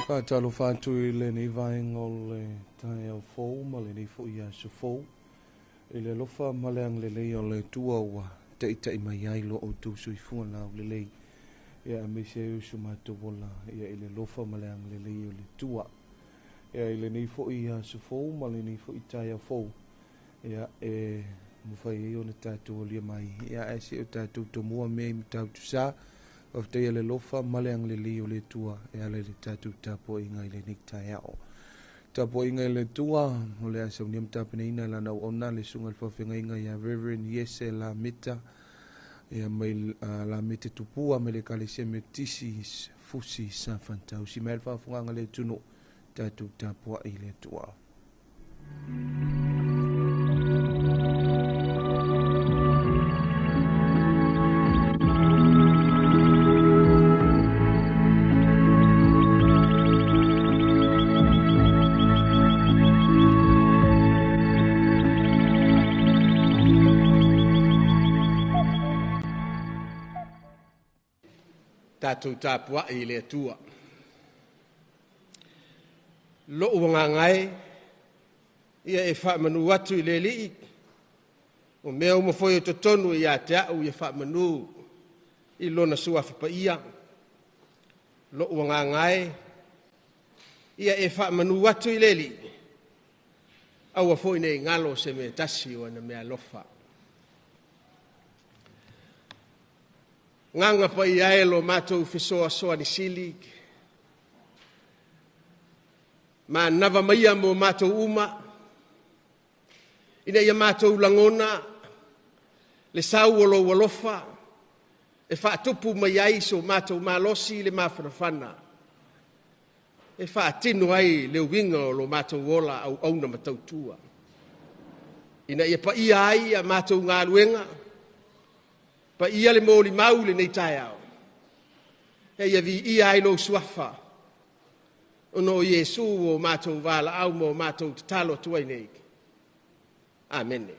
Faatalofa atu i lenei vaega o le taeao fou ma lenei foi aso fou. I le alofa ma le agalelei o le Atua ua taitai mai ai lo outou soifua laulelei. Ia aemaise ai o so matou ola ia i le alofa ma le agalelei o le Atua. Ia i lenei foi aso fou ma lenei foi taeao fou, ia e mafai ai ona tatou alia mai. Ia ae se o tatou tomua mea i Matautu Sa. Faafetai le alofa ma le agalelei o le Atua e ala i le tatou tapuaiga i lenei taeao. Tapuaiga i le Atua o le a saunia ma tapenaina e lana auauna le susuga i le faafeagaiga ia Reverend Iese Lameta ia mai Lamete Tupua mai le Ekalesia Metotisi Fusi Safatausi mai le faafofogaaga a le atunuu tatou tapuai i le Atua. Tatou tapuai i le Atua. Lou agaga e, ia e faamanu atu i le Alii, o mea uma foi o totonu ia te au ia faamanu i Lona Suafa Paia. Lou agaga e, ia e faamanu atu i le Alii, aua foi ne i galo se mea tasi o ana meaalofa. Agaga Paia e lo matou fesoasoani sili, manava maia mo matou uma, ina ia matou lagona le sau o lou alofa e faatupu mai ai so matou malosi i le mafanafana e faatino ai le uiga o lo matou ola auauna ma tautua, ina ia paia ai a matou galuega, paia le molimau i lenei taeao, a ia viia ai lou Suafa, ona o Iesu ua matou valaau ma o matou tatalo atu ai nei. Amene.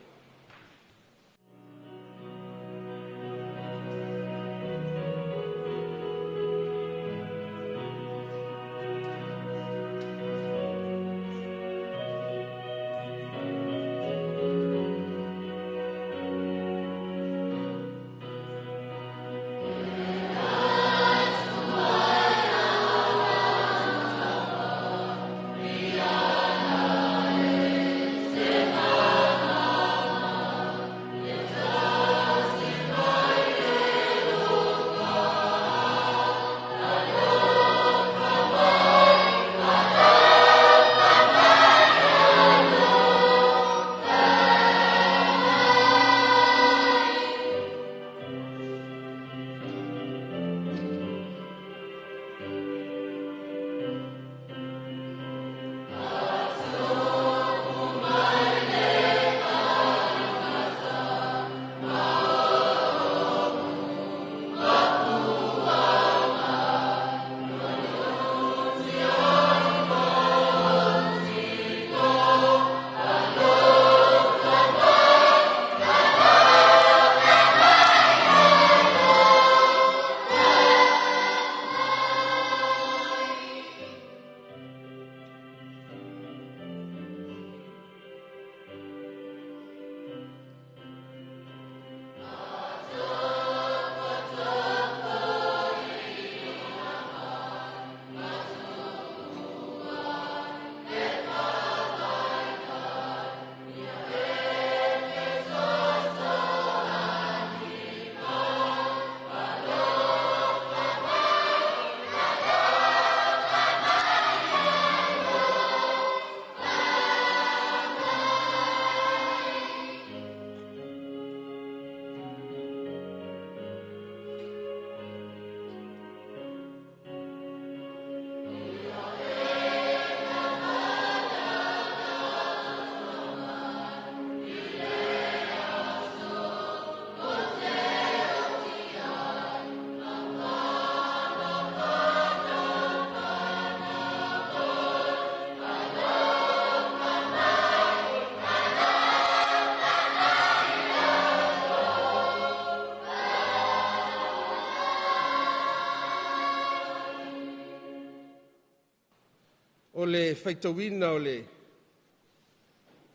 le faitauina o le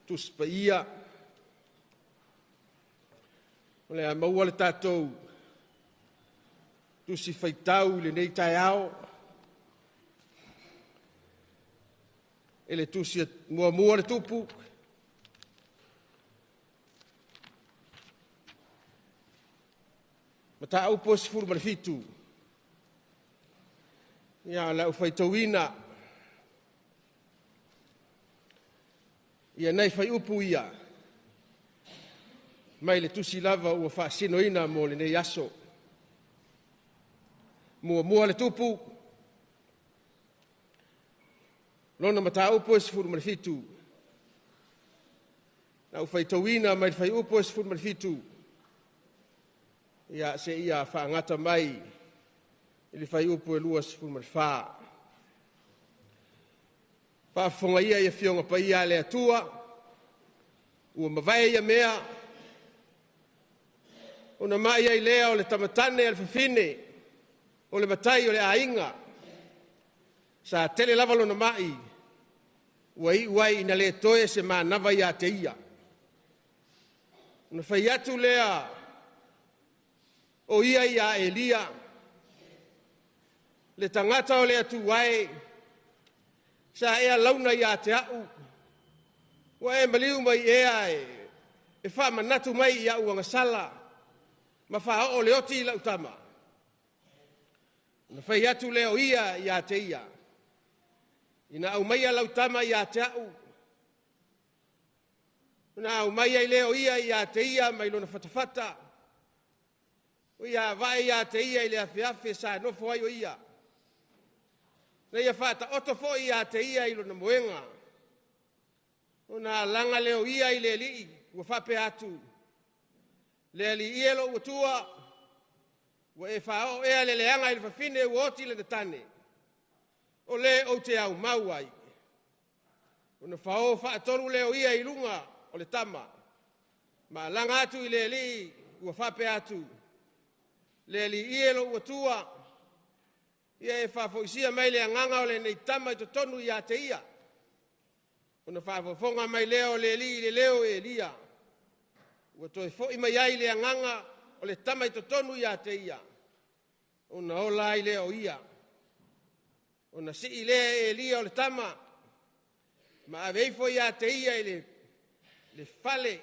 Tusi Paia. O le a maua le tatou Tusi Faitau i lenei taeao i le Tusi Muamua a le Tupu, mataupu e 17. Ia, o le a ou faitauina ia nai fuaiupu ia mai le tusi lava ua faasinoina mo lenei aso. Muamua le Tupu, lona mataupu e 17. Na ou faitauina mai le fuaiupu e 17, ia seia faagata mai i le fuaiupu e 24. Faafofoga ia i Afioga Paia a le Atua, ua mavae ia mea, ona mai ai lea o le tamatane a le fafine, o le matai o le aiga. Sa tele lava lona mai, ua iu ai ina le toe se manava ia te ia. Ona fai atu lea o ia ia Elia, le tagata o le Atua e, sa e alauna ia te au, ua e maliu mai ea e faamanatu mai i au agasala ma faaoo le oti i lau tama. Ona fai atu lea o ia ia te ia, ina aumaia lau tama ia te au, ona aumai ai lea o ia ia te ia mai lona fatafata, o ia vae ia te ia i le afeafe sa nofo ai o ia. Na ia faataoto foi ia te ia i lona moega, ona alaga lea o ia i le alii, ua faapea atu, le alii e lou atua, ua e faaoo ea le leaga i le fafine ua oti lana tane, o le ou te aumau ai. Ona fao faatolu lea o ia i luga o le tama, ma alaga atu i le alii, ua faapea atu, le alii e lou atua, ia e faafoisia mai le agaga o lenei tama i totonu ia te ia. Ona faafofoga mai lea o le alii i le leo o Elia, ua toe foi mai ai le agaga o le tama i totonu ia te ia, ona ola ai lea o ia. Ona sii lea e Elia o le tama, ma ave ifo ia te ia i le fale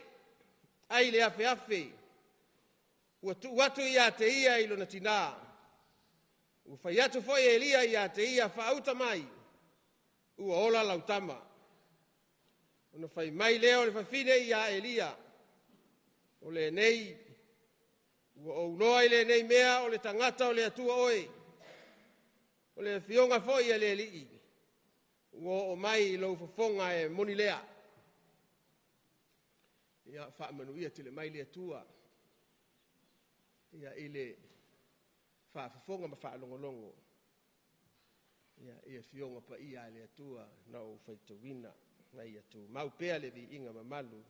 ai le afeafe, ua tuu atu ia te ia i lona tinā. Ua fai atu foi Elia ia te ia, faauta mai, ua ola lau tama. Ona fai mai lea o le fafine ia Elia, o lenei, ua ou iloa i lenei mea o le tagata o le Atua oe, o le afioga foi a le Alii, ua oo mai i lou fofoga e moni lea. Ia faamanuia tele mai le Atua ia i le faafofoga ma faalogologo ia i afioga paia a le Atua na ou faitauina, na ia tumau pea le viiga mamalu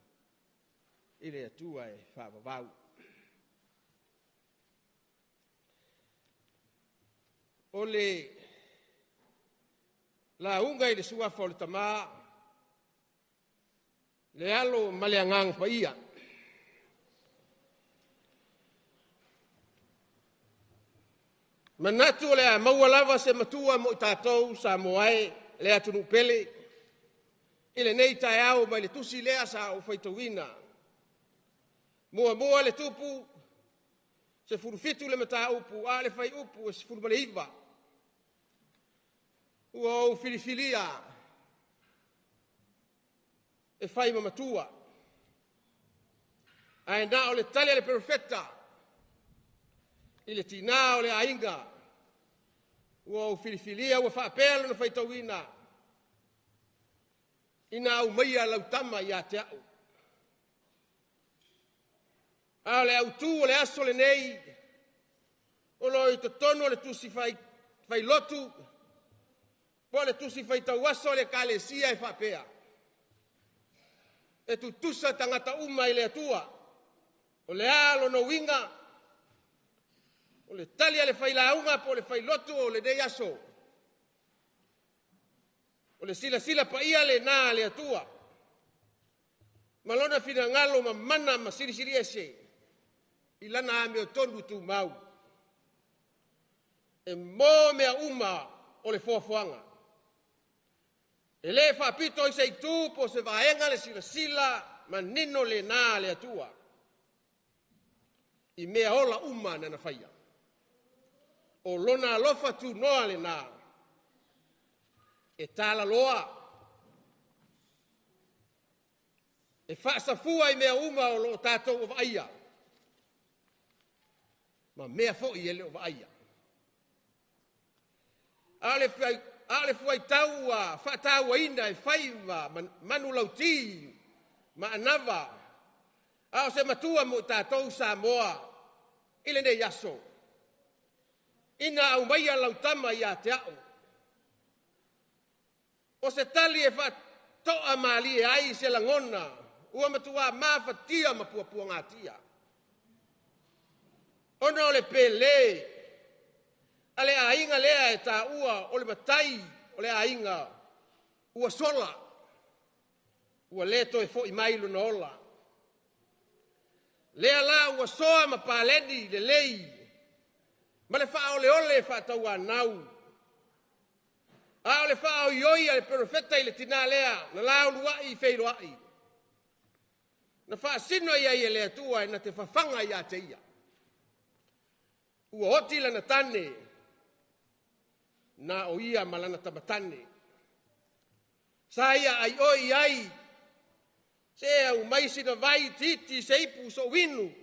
i le Atua e faavavau. O le lauga i le suafa o le Tama, le Alo ma le Agaga Paia. Manatu o le a maua lava se matua mo i tatou Samoa e, le atunuu pele, i lenei taeao mai le tusi lea sa ou faitauina. Muamua le Tupu, 17 le mataupu, a o le fuaiupu e 19. Ua ou filifilia e fai ma matua, ae na o le tali a le perofeta i le tinā o le aiga, ua ou filifilia ua faapea lona faitauina, ina aumaia lau tama ia te au. A o le autu o le aso lenei, o lo o i totonu o le tusi failotu, po o le tusi faitauaso a le Ekalesia e faapea, e tutusa tagata uma i le Atua, o le a lona uiga, o le tali a le failauga po o le failotu o lenei aso, O le silasila paia lenā a le Atua ma lona finagalo mamana ma silisili ese i lana amiotonu tumau e mo mea uma o le foafoaga. E lē faapito i se itu po o se vaega le silasila manino lenā a le Atua i mea ola uma na faia. O lona alofa tunoa lenā e talaloa e faasafua i mea uma o loo tatou vaaia ma mea foi e le o vaaia. A o le fuaitau ua faatauaina e fai ma manulauti ma anava, a o se matua mo i tatou Samoa i lenei aso, ina aumaia lau tama ia te au, o se tali e faatoa malie ai se lagona ua matua mafatia ma puapuagatia, ona o le pele a le aiga lea e taua o le matai o le aiga ua sola, ua le toe foi mai lona ola. Lea la ua soa ma paleni lelei ma le faaoleole faatauanau, a o le faaoioi a le perofeta i le tinā lea na lauluai feiloai, na faasino i ai e le Atua e na te fafaga ia te ia. Ua oti lana tane, na o ia ma lana tamatane. Sa ia ai oi ai, se au mai sina vai titi se ipu so inu.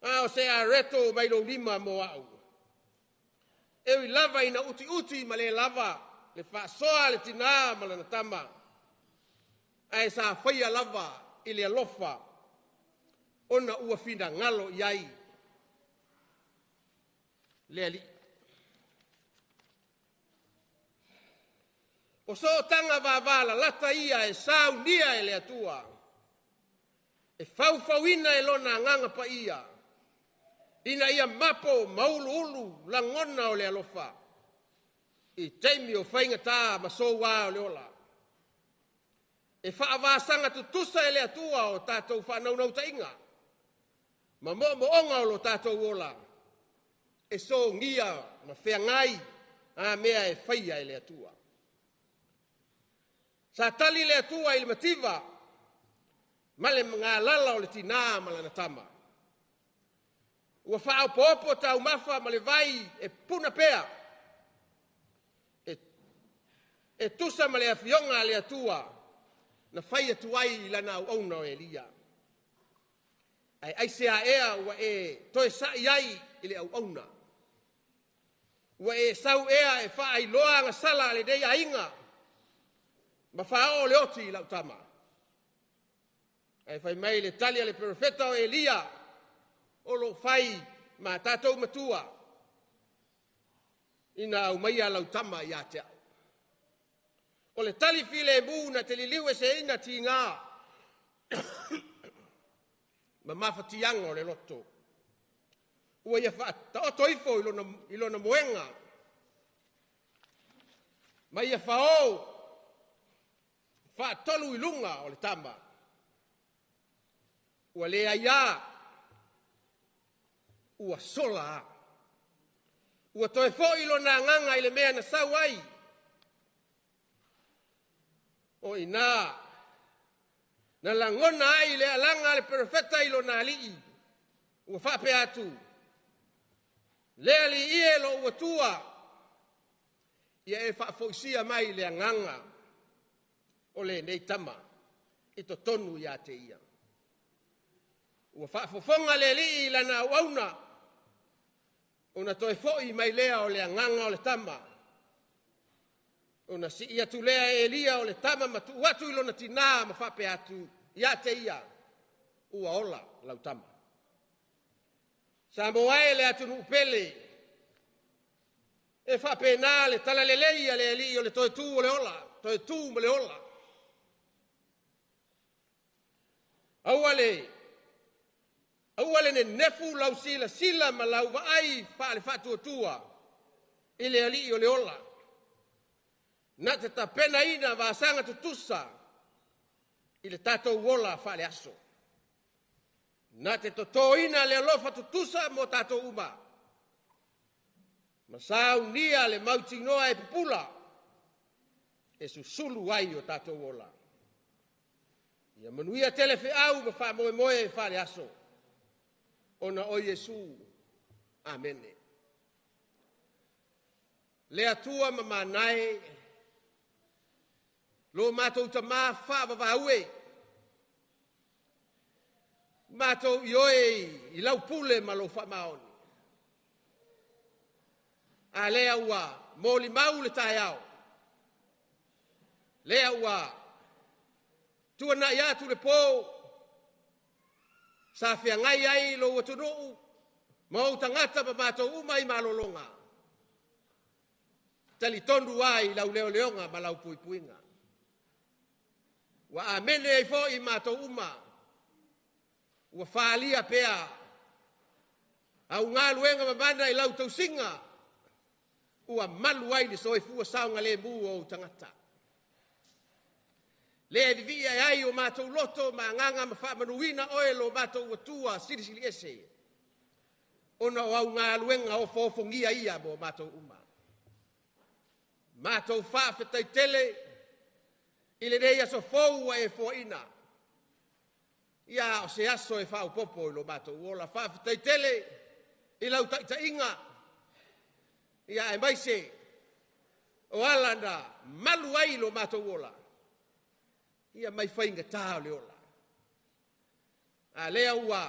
A o se areto mai lou lima mo au. E ui lava ina uti uti ma le lava le faasoa le tinā ma lana tama. Ae sa faia lava i le alofa ona ua finagalo i ai le Alii. O sootaga vavalalata ia e saunia e le Atua, e faufauina e lona agaga paia, ina ia mapo ma uluulu lagona o le alofa, i taimi o faigata ma soua o le ola. E faavasaga tutusa e le Atua o tatou faanaunautaiga ma moomooga o lo tatou ola, e sogia ma feagai a mea e faia e le Atua. Sa tali le Atua i le mativa ma le magalala o le tinā ma lana tama. Ua faaopoopo taumafa ma le vai e puna pea, e tusa ma le afioga a le Atua na fai atu ai i lana auauna o Elia. Ae aisea ea ua e toe sa'i ai i le auauna? Ua e sau ea e faailoa agasala a lenei aiga ma faaoo le oti i lau tama? Ae fai mai le tali a le perofeta o Elia, o lo fai ma tatou matua, ina aumaia lau tama ia te au. O le tali filemu na te liliu eseina tiga ma mafatiaga o le loto. Ua ia faataoto ifo i lona moega, ma ia fao faatolu i luga o le tama. Ua le aiā, ua sola a. Ua toe foi lona agaga i le mea na sau ai. O ina, na lagona ai le alaga a le perofeta i lona alii, ua faapea atu, le alii e lo ua tua, ia e faafoisia mai le agaga o lenei tama i totonu ia te ia. Ua faafofoga le alii i lana auauna, ona toe foi mai lea o le agaga o le tama. Ona sii atu lea e Elia o le tama ma tuu atu i lona tinā ma faapea atu ia te ia, ua ola lau tama. Samoa e le atunuu pele, e faapena le talalelei a le alii o le toe tu o le ola, toe tu ma le ola. Aua le nenefu lau silasila ma lau vaai faale faatuatua i le alii o le ola. Na te tapenaina vasaga tutusa i le tatou ola faaleaso. Na te totoina le alofa tutusa mo tatou uma. Ma saunia le mautinoa e pupula e susulu ai o tatou ola. Ia manuia tele feau ma faamoemoe faaleaso. Ona o Iesu. Amene. Le Atua ma manae, lo matou tamā faavavaue, matou i oe i lau pule ma lou faamaoni. A lea ua molimau le taeao, lea ua tuanai atu le po, sa feagai ai lou atunuu ma ou tagata ma matou uma i malologa. Talitonu ai lau leoleoga ma lau puipuiga. Ua amene ai foi matou uma, ua faaalia pea au galuega mamana i lau tausiga, ua malu ai le soifua saogalemu o ou tagata. Lea e vivii ae ai o matou loto ma agaga ma faamanuina oe lo matou Atua silisili ese, ona o au galuega ofoofogia ia mo matou uma. Matou faafetai tele i lenei aso fou ua e foaina. Ia o se aso e faaopoopo i lo matou ola. Faafetai tele i lau taitaiga, ia aemaise o ala na malu ai lo matou ola, ia mai faigata o le ola. A lea ua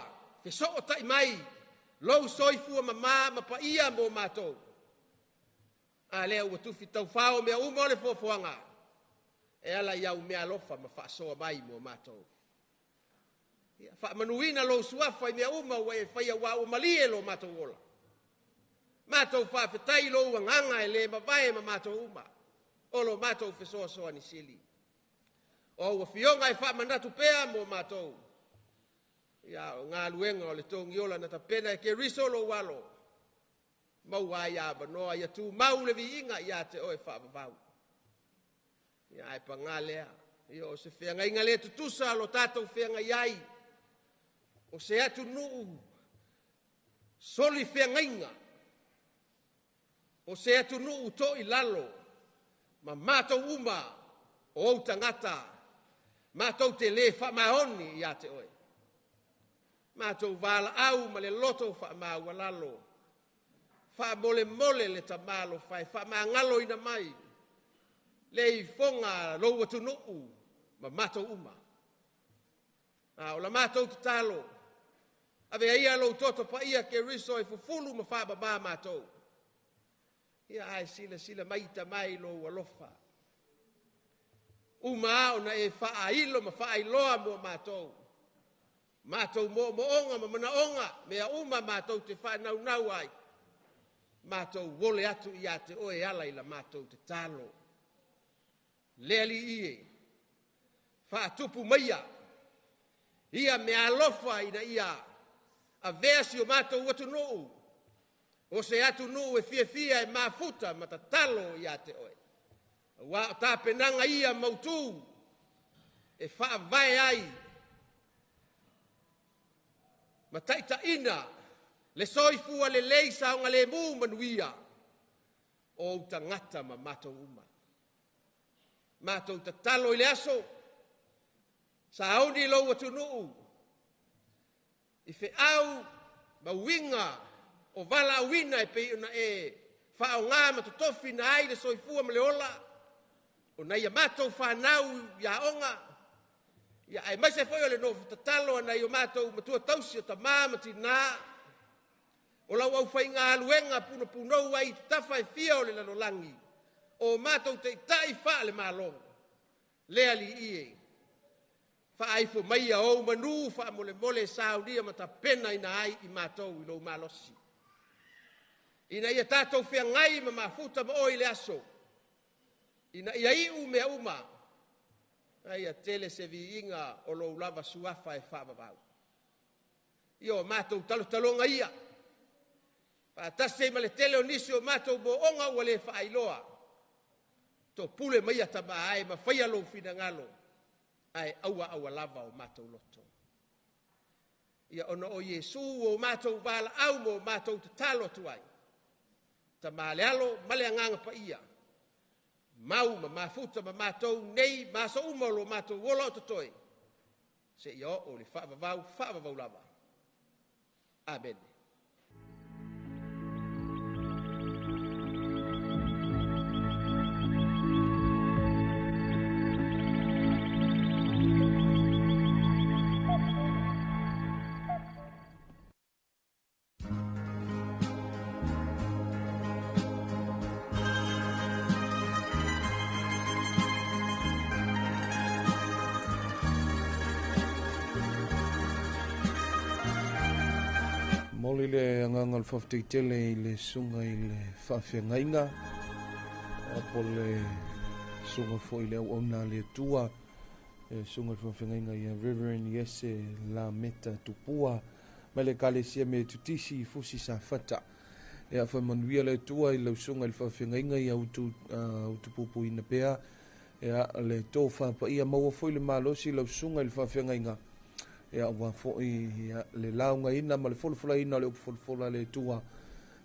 fesootai mai lou soifua mamā ma paia mo matou. A lea ua tufi taufao mea uma o le foafoaga, e ala i au mea alofa ma faasoa mai mo matou. Ia faamanuina lou suafa i mea uma ua e faia ua ua malie lo matou ola. Matou faafetai lou agaga e le mavae ma matou uma, o lo matou fesoasoani sili. O au afioga e faamanatu pea mo matou. Ia o galuega o le togiola na tapena e Keriso lou alo, maua ai avanoa ia tumau le viiga ia te oe faavavau. Ia ae pagā lea, ia o se feagaiga le tutusa lo tatou feagai ai, o se atunuu soli feagaiga, o se atunuu toilalo, ma matou uma o ou tagata, matou te le faamaoni ia te oe. Matou valaau ma le loto faamaualalo, faamolemole le tamalofa e faamagaloina mai le ifoga lou atunuu ma matou uma. A o la matou tatalo, avea ia lou toto paia Keriso e fufulu ma faamama matou. Ia ae silasila mai tamai lou alofa. Uma ona e faailo ma faailoa mo matou. Matou moomooga ma manaoga, mea uma matou te faanaunau ai. Matou ole atu ia te oe ala i la matou tatalo. Le Alii e, faatupu maia, ia mea alofa ina ia avea si o matou atunuu, o se atunuu e fiafia e mafuta ma tatalo ia te oe. Aua o tapenaga ia mautu e faavae ai ma taitaiina le soifua lelei saogalemu manuia o ou tagata ma matou uma. Matou tatalo i le aso, sauni lou atunuu, i feau ma uiga o valaauina e pei ona e faaaoga ma totofina ai le soifua ma le ola, o nai a matou fanau i aoga, ia aemaise foi o le nofo tatalo a nai o matou matua tausi o tamā ma tinā, o lau aufaigaluega punopunou ai i tafa e fia o le lalolagi, o matou taitai faale-Malo, le Alii e, faaifo maia ou manu faamolemole e saunia ma tapenaina ai i matou i lou malosi. Ina ia tatou feagai ma mafuta ma oe i le aso, ina ia iu mea uma, a ia tele se viiga o lou lava suafa e faavavau. Ia o matou talotaloga ia, faatasi ai ma le tele o nisi o matou mooga ua le faailoa. Topule maia tamā e ma faia lou finagalo, ae aua aua lava o matou loto. Ia ona o Iesu o matou valaau ma o matou tatalo atu ai. Tama le Alo ma le Agaga Paia, mau ma mafuta ma matou nei ma aso uma o lo matou ola o totoe, seia oo i le faavavau, faavavau lava. Amene. Momoli le agaga o le faafetai tele i le susuga i le faafeagaiga po o le susuga foi i le auauna a le Atua, le susuga i le faafeagaiga ia Reverend Iese Lameta Tupua mai le Ekalesia Metotisi i Fusi Safata. Ia faamanuia le Atua i lau susuga i le faafeagaiga ia utupupuina pea ia le tofa paia, maua foi le malosi i lau susuga i le faafeagaiga ia aua foi ia le laugaina ma le folafolaina o le upu folafola a le Atua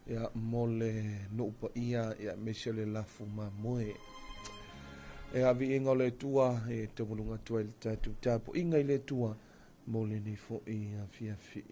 ia mo le nuu paia ia aemaise o le lafu mamoe. E aviiga o le Atua e taualuga atu ai le tatou tapuaiga i le Atua mo lenei foi afiafi.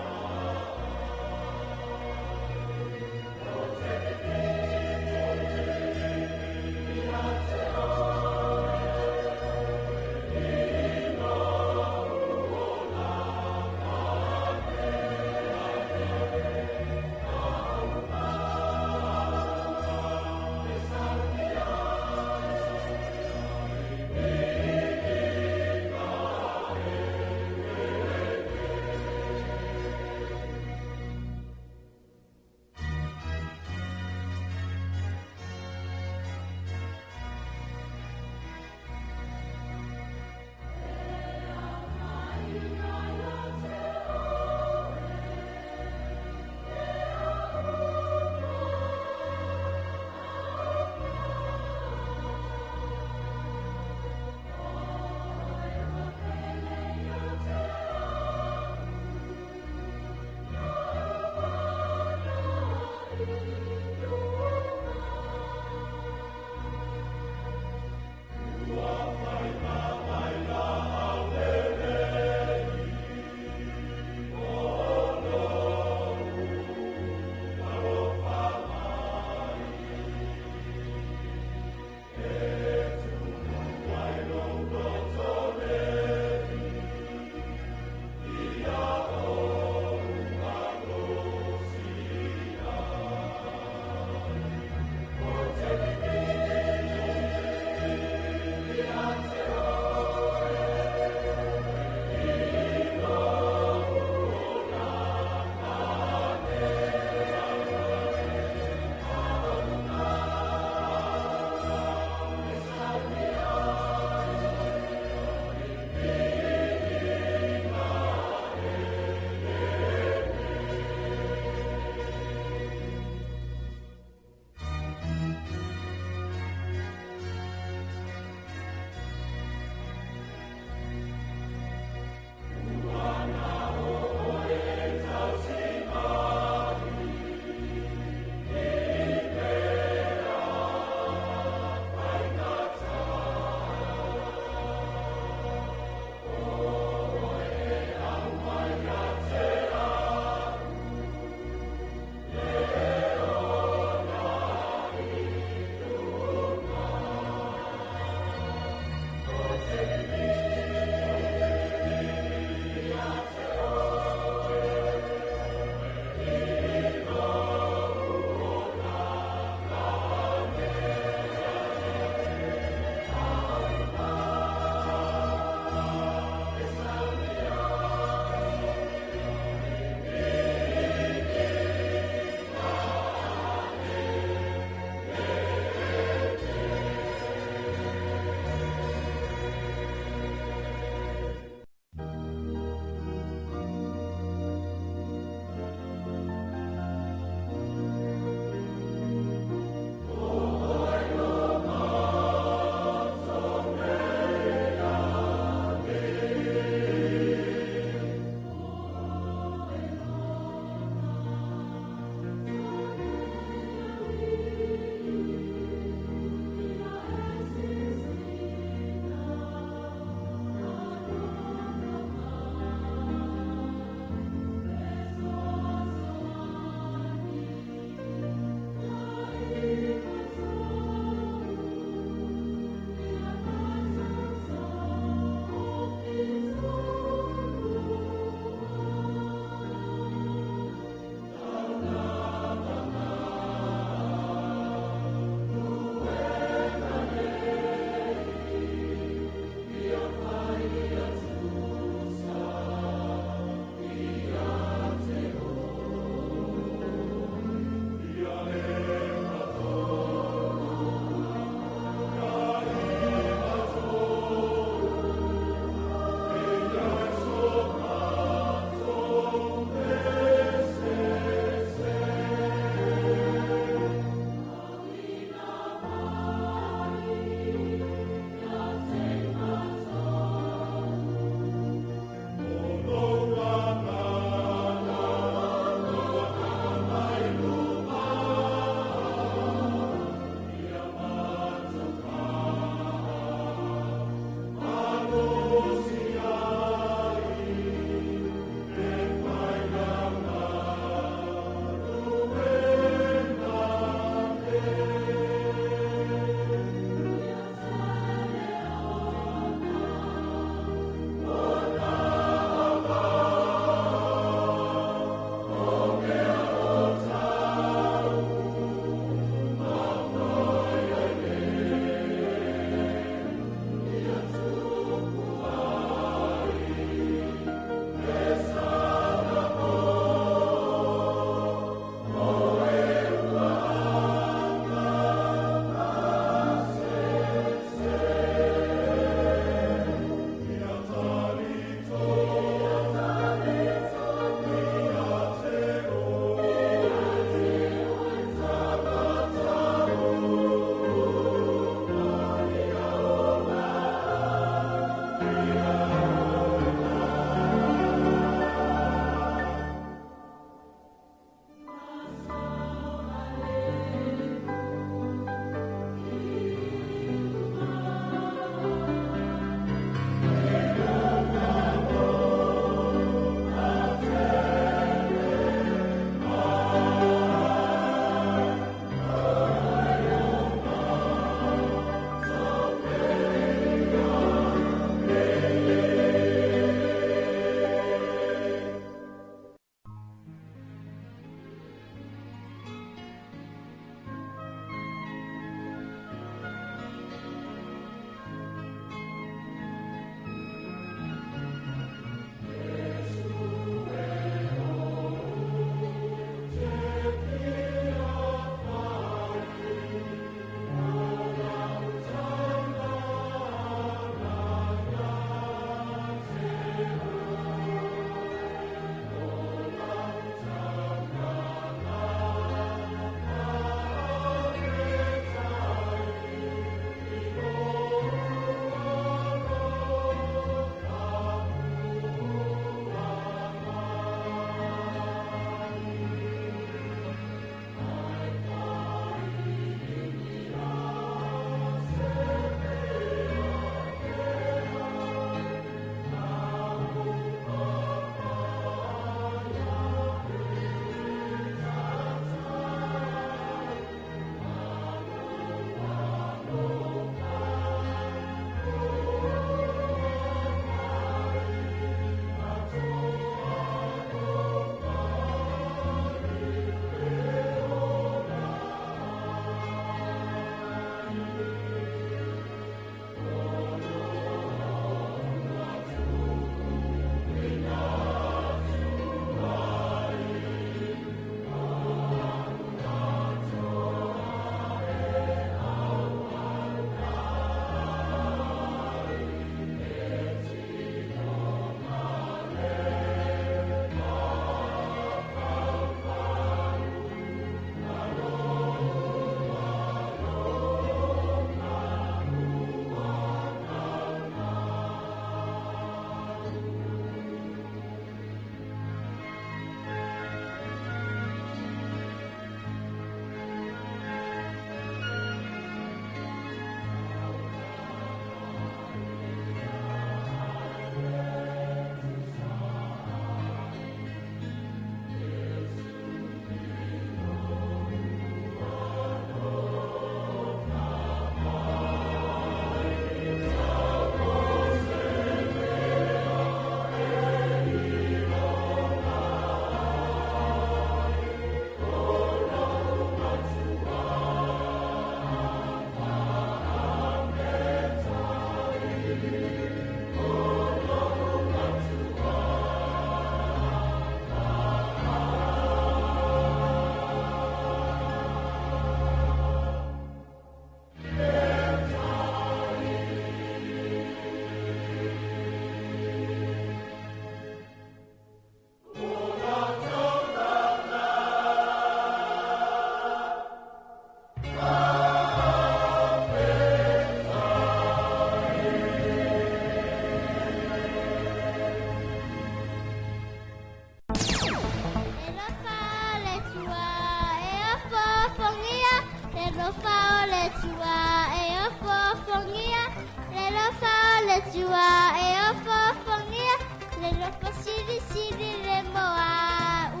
Atua e ofoofogia, le alofa o le Atua e ofoofogia, le alofa silisili le moa'u.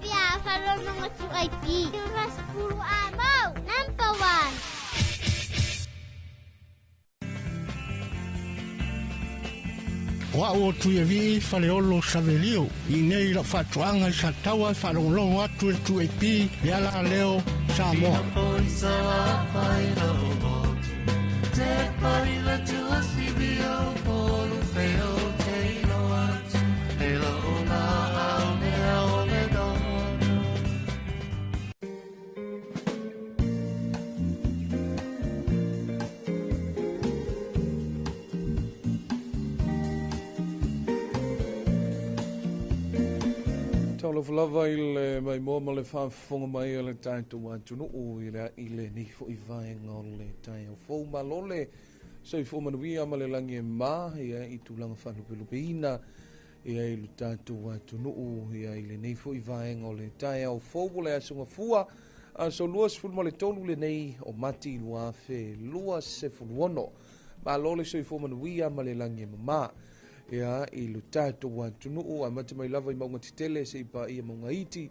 Fia faalogo 2AP. 90 amo, number one. O au o Tuiavii Faleolo Savelio, i nei lau faatoaga i Sataua e faalogologo atu i le 2AP le ala leo Samoa. Talofa lava i le maimoa ma le faafofoga mai a le tatou atunuu i le i lenei foi vaega o le taeao fou. Malo le soifua manuia ma le lagi e mama ia i tulaga faalupelupeina ia i le tatou atunuu ia i lenei foi vaega o le taeao fou o le Aso Gafua, aso 23 lenei o Mati 2026. Malo le soifua manuia ma le lagi e mama ia i lo tatou atunuu, amata mai lava i mauga tetele seia paia mauga iti,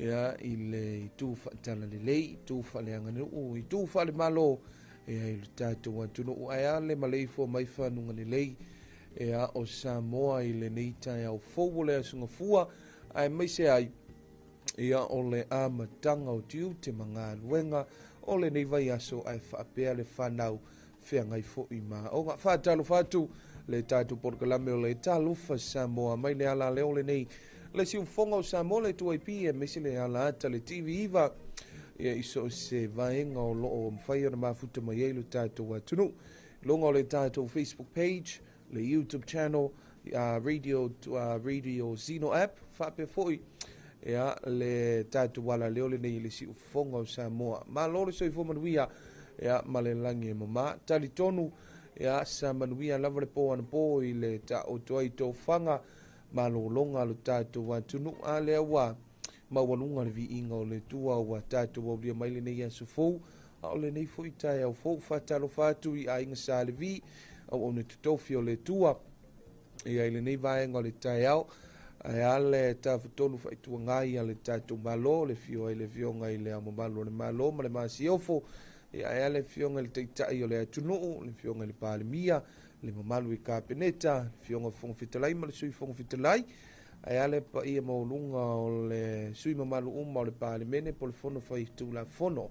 ia i le itu faatalalelei, itu faaleaganuu, itu faalemalo ia i lo tatou atunuu, ae a le maleifua mai fanuga lelei ia o Samoa i lenei taeao fou o le Aso Gafua, aemaise ai ia o le amataga o tiute ma galuega o lenei vaiaso, ae faapea le fanau feagai foi ma aoga. Faatalofa atu le tatou polokalame o le Talofa Samoa mai le ala leo lenei, le siufofoga o Samoa le 2AP, aemaise le ala ata le TV9 ia i so o se vaega o loo mafai ona mafuta mai ai lo tatou atunuu, luga o le tatou Facebook page, le YouTube channel, radio Zeno app, faapea foi ia le tatou ala leo lenei i le siufofoga o Samoa. Malo le soifua manuia ia ma le lagi e mama. Talitonu ia sa manuia lava le po anapo i le taoto ai tofaga malologa lo tatou atunuu, a lea ua maualuga le viiga o le Atua ua tatou aulia mai lenei aso fou, a o lenei foi taeao fou. Faatalofa atu i aiga Sa Levi, auauna totofi o le Atua ia i lenei vaega o le taeao, ae a le tafatolu faaituagai a le tatou Malo, le afio ai le Afioga i le Ao Mamalu o le Malo ma le Masiofo, ia ae a le Afioga i le Taitai o le atunuu, le Afioga i le Palemia, le mamalu i Kapeneta, le Afioga i le Fofoga Fetalai ma le Sui Fofoga Fetalai, ae a le paia maualuga o le sui mamalu uma o le Palemene po o le Fono Faitulafono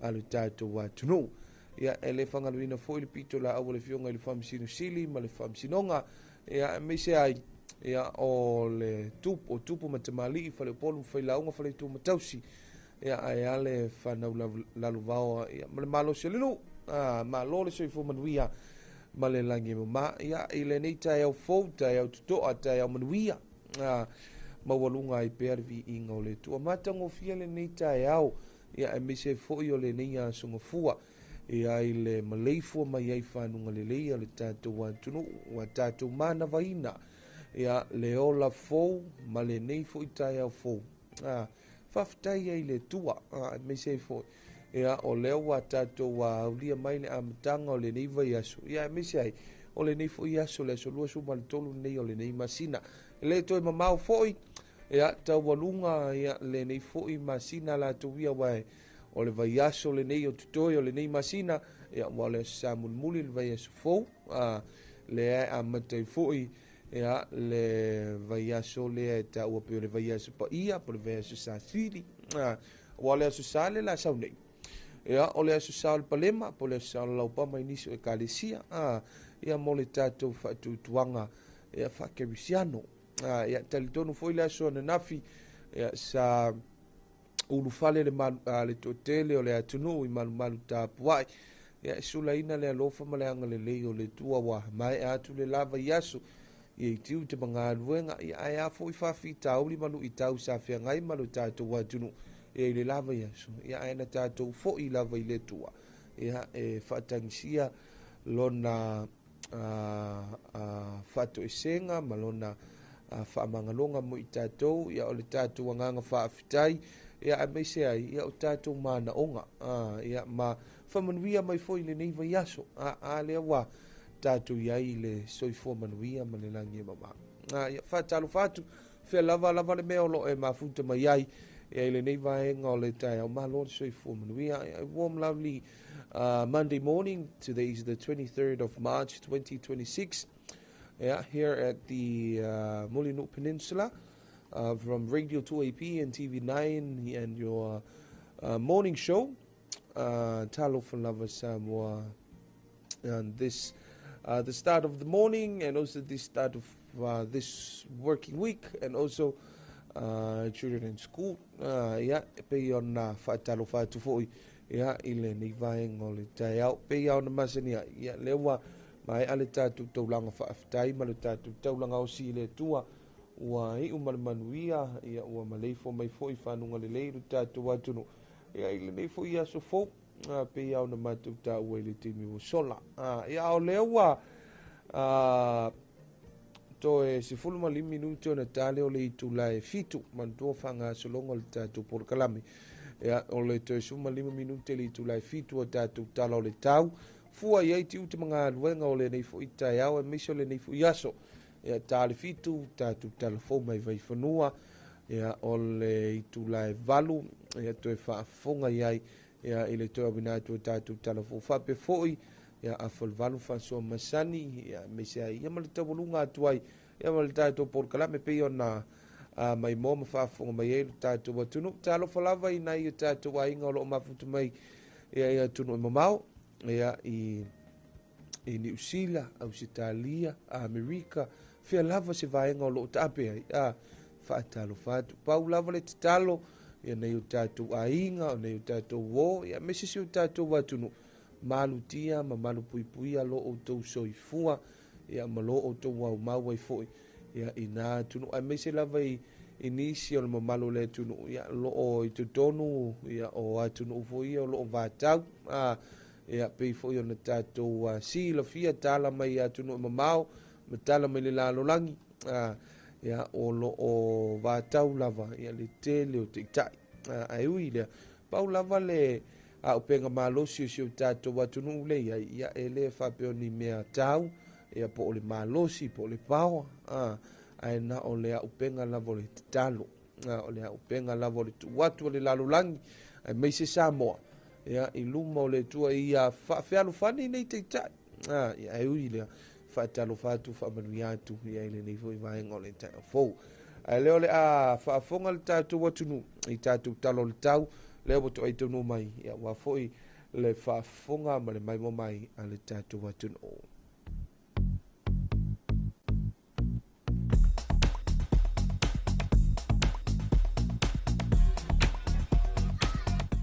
a le tatou atunuu. Ia e le faagaloina foi le pitolaau a le Afioga i le Faamasino Sili ma le Faamasinoga, ia aemaise ai ia o le tupu, o tupu ma tamalii, faleupolu ma failauga, faleitu ma tausi, ia ae a le fanau lalovaoa ia ma le malosi o le nuu. Malo le soifua manuia ma le lagi e mama ia i lenei taeao fou, taeao totoa, taeao manuia, maualuga ai pea le viiga o le Atua. Matagofie lenei taeao ia aemaise foi o lenei aso Gafua ia i le maleifua mai ai fanuga lelei a le tatou atunuu, ua tatou manavaina ia le ola fou ma lenei foi taeao fou. Faafetai ai le Atua, aemaise ai foi ia o lea ua tatou aulia mai le amataga o lenei vaiaso, ia aemaise ai o lenei foi aso, le aso 23 lenei o lenei masina. E le toe mamao foi ia taualuga ia lenei foi masina latou ia, uae o le vaiaso lenei o totoe o lenei masina, ia ua o le aso Sa mulimuli le vaiaso fou, lea e amata ai foi ia le vaiaso lea e taua pei o le vaiaso paia po o le vaiaso Sasili, ua o le aso Sa le la sau nei, ia o le aso Sa o le Palema po o le aso Sa o le Laupama i nisi o ekalesia, ia mo le tatou faatuatuaga ia faakerisiano. Ia talitonu foi le aso ananafi ia sa ulufale le toatele o le atunuu i malumalu tapuai, ia e sulaina le alofa ma le agalelei o le Atua ua maea atu le la vaiaso ia i tiute ma galuega, ia ae a foi faafitauli ma luitau sa feagai ma lo tatou atunuu ia i le la vaiaso, ia ae na tatou foi lava i le Atua ia e faatagisia lona faatoesega ma lona faamagaloga mo i tatou, ia o le tatou agaga faafetai Ia aemaise ai ia o tatou manaoga ia ma faamanuia mai foi i lenei vaiaso a lea ua tatou i ai i le soifua manuia ma le lagi e mama. Ia faatalofa atu fea lava lava le mea o loo e mafuta mai ai ia i lenei vaega o le taeao malo le soifua manuia. A warm lovely Monday morning. Today is the 23rd of March 2026. Yeah, here at the Mulinuu Peninsula from Radio 2AP and TV9 and your morning show, Talofa Lava Samoa. And this, the start of the morning and also the start of this working week and also children in school. Ia, e pei ona faatalofa atu foi ia i lenei vaega o le taeao pei ona masani ai. Ia lea ua maea le tatou taulaga faafetai ma le tatou taulaga osi i le Atua ua iu ma le manuia ia ua maleifua mai foi i fanuga lelei lo tatou atunuu ia i lenei foi aso fou pei ona matou taua i le taimi ua sola. Ia o lea ua toe 15 minute ona tale o le itula e 7 manatua faagasologa o le tatou polokalame. Ia o le toe 15 minute le itula e 7 o tatou tala o le tau fua i ai tiute ma galuega o lenei foi taeao aemaise o lenei foi aso. Ia ta le 7 tatou tala fou mai Vaifanua ia o le itula e 8 ia toe faafofoga i ai ia i le toe auina atu o tatou tala fou faapea foi ia afa le 8 faasoa masani ia aemaise ai ia ma le taualuga atu ai ia ma le tatou polokalame pei ona maimoa ma faafofoga mai ai le tatou atunuu. Talofa lava i nai o tatou aiga o loo mafuta mai ia i atunuu e mamao ia i Niu Sila, Ausetalia, Amerika, fea lava se vaega o loo taape ai faatalofa atu. Pau lava le tatalo ia nei o tatou aiga o nei o tatou uo ia aemaise si o tatou atunuu malutia ma malupuipuia lo outou soifua ia ma lo outou aumau ai foi ia i nā atunuu aemaise lava i nisi o le mamalu o le atunuu ia loo i totonu ia o atunuu foi ia o loo vatau ia pei foi ona tatou silafia tala mai atunuu e mamao ma tala mai le lalolagi ia o loo vatau lava ia le tele o taitai ae ui lea pau lava le auupega malosi o si o tatou atunuu le iai ia e le faapea o ni mea tau ia po o le malosi po o le paoa ae na o le auupega lava o le tatalo o le auupega lava o le tuu atu o le lalolagi aemaise Samoa ia i luma o le Atua ia faafealofani nei taitai ia ae ui lea faatalofa atu faamanuia atu ia i lenei foi vaega o le taeao fou. Ae lea o le a faafofoga le tatou atunuu i tatou tala o le tau lea ua toai taunuu mai ia ua foi le faafofoga ma le maimoa mai a le tatou atunuu.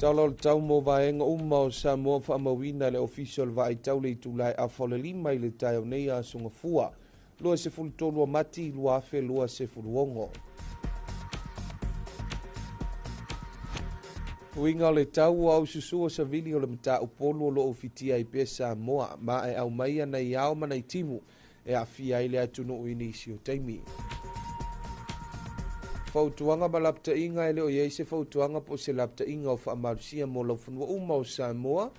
Tala o le tau mo vaega uma o Samoa faamauina le Ofisa o le Vaai Tau le itula e 4:30 i le taeao nei aso Gafua 23 o Mati 2026. Uiga o le tau o aususu o savili o le matau polu o loo fitia ai pea Samoa ma e aumaia nai ao ma nai timu e aafia ai le atunuu i nisi o taimi. Fautuaga ma lapataiga e le o i ai se fautuaga po o se lapataiga o faamalosia mo laufanua uma o Samoa.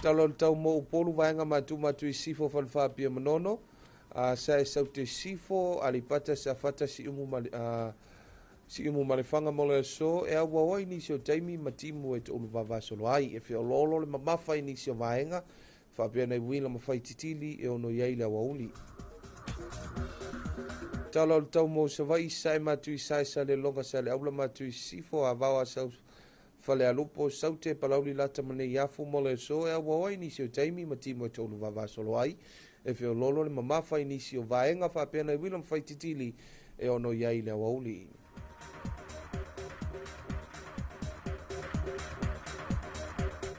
Tala o le tau mo Upolu vaega matu matu i Sifo Falefa Apia Manono sa e Saute Sifo Aleipata Safata Siumu ma Siumu ma Lefaga mo le aso e auau ai nisi o taimi ma timu e toulu vavasolo ai e feoloolo le mamafa i nisi o vaega faapea nai uila ma faititili e ono i ai le aoauli. Tala o le tau mo Savaii sae matu i sae Salelologa Saleaula matu i Sifo Avao Asau Falealupo Saute Palauli Lata ma Neiafu mo le aso e auau ai nisi o taimi ma timu e toulu vavasolo ai e feoloolo le mamafa i nisi o vaega faapea nai uila ma faititili e ono i ai le aoauli.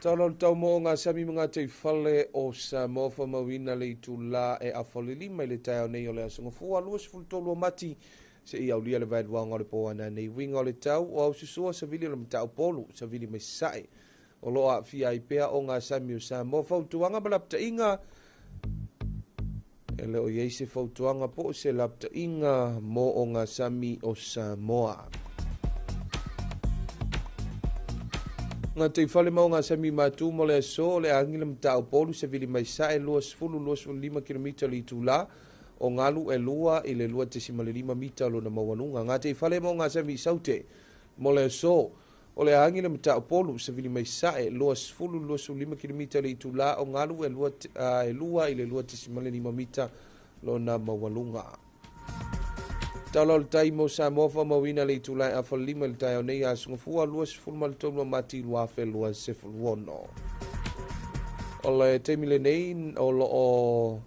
Tala o le tau mo ngā sami ma ngā teifale o Samoa faamauina le itula e 4:30 i le taeao nei o le aso Gafua 23 o Mati seia aulia le vaeluaga o le po ananei. Uiga o le tau o aususua savili o le matau polu savili mai sae o loo aafia ai pea o ngā sami o Samoa. Fautuaga ma lapataiga e le o i ai se fautuaga po o se lapataiga mo o ngā sami o Samoa. Gataifale ma ogasami matu mo le aso, o le agi le mataupolu savili mai sae 20-25 kilomita le itulā, o galu e 2 i le 2.5 mita lona maualuga. Gataifale ma ogasami i Saute mo le aso, o le agi le mataupolu savili mai sae 20-25 kilomita le itulā, o galu e 2 i le 2.5 mita lona maualuga. Tala o le tai mo Samoa faamauina le itulā e 5:30 i le taeao nei aso Gafua 23 o Mati 2026. O le taimi lenei o loo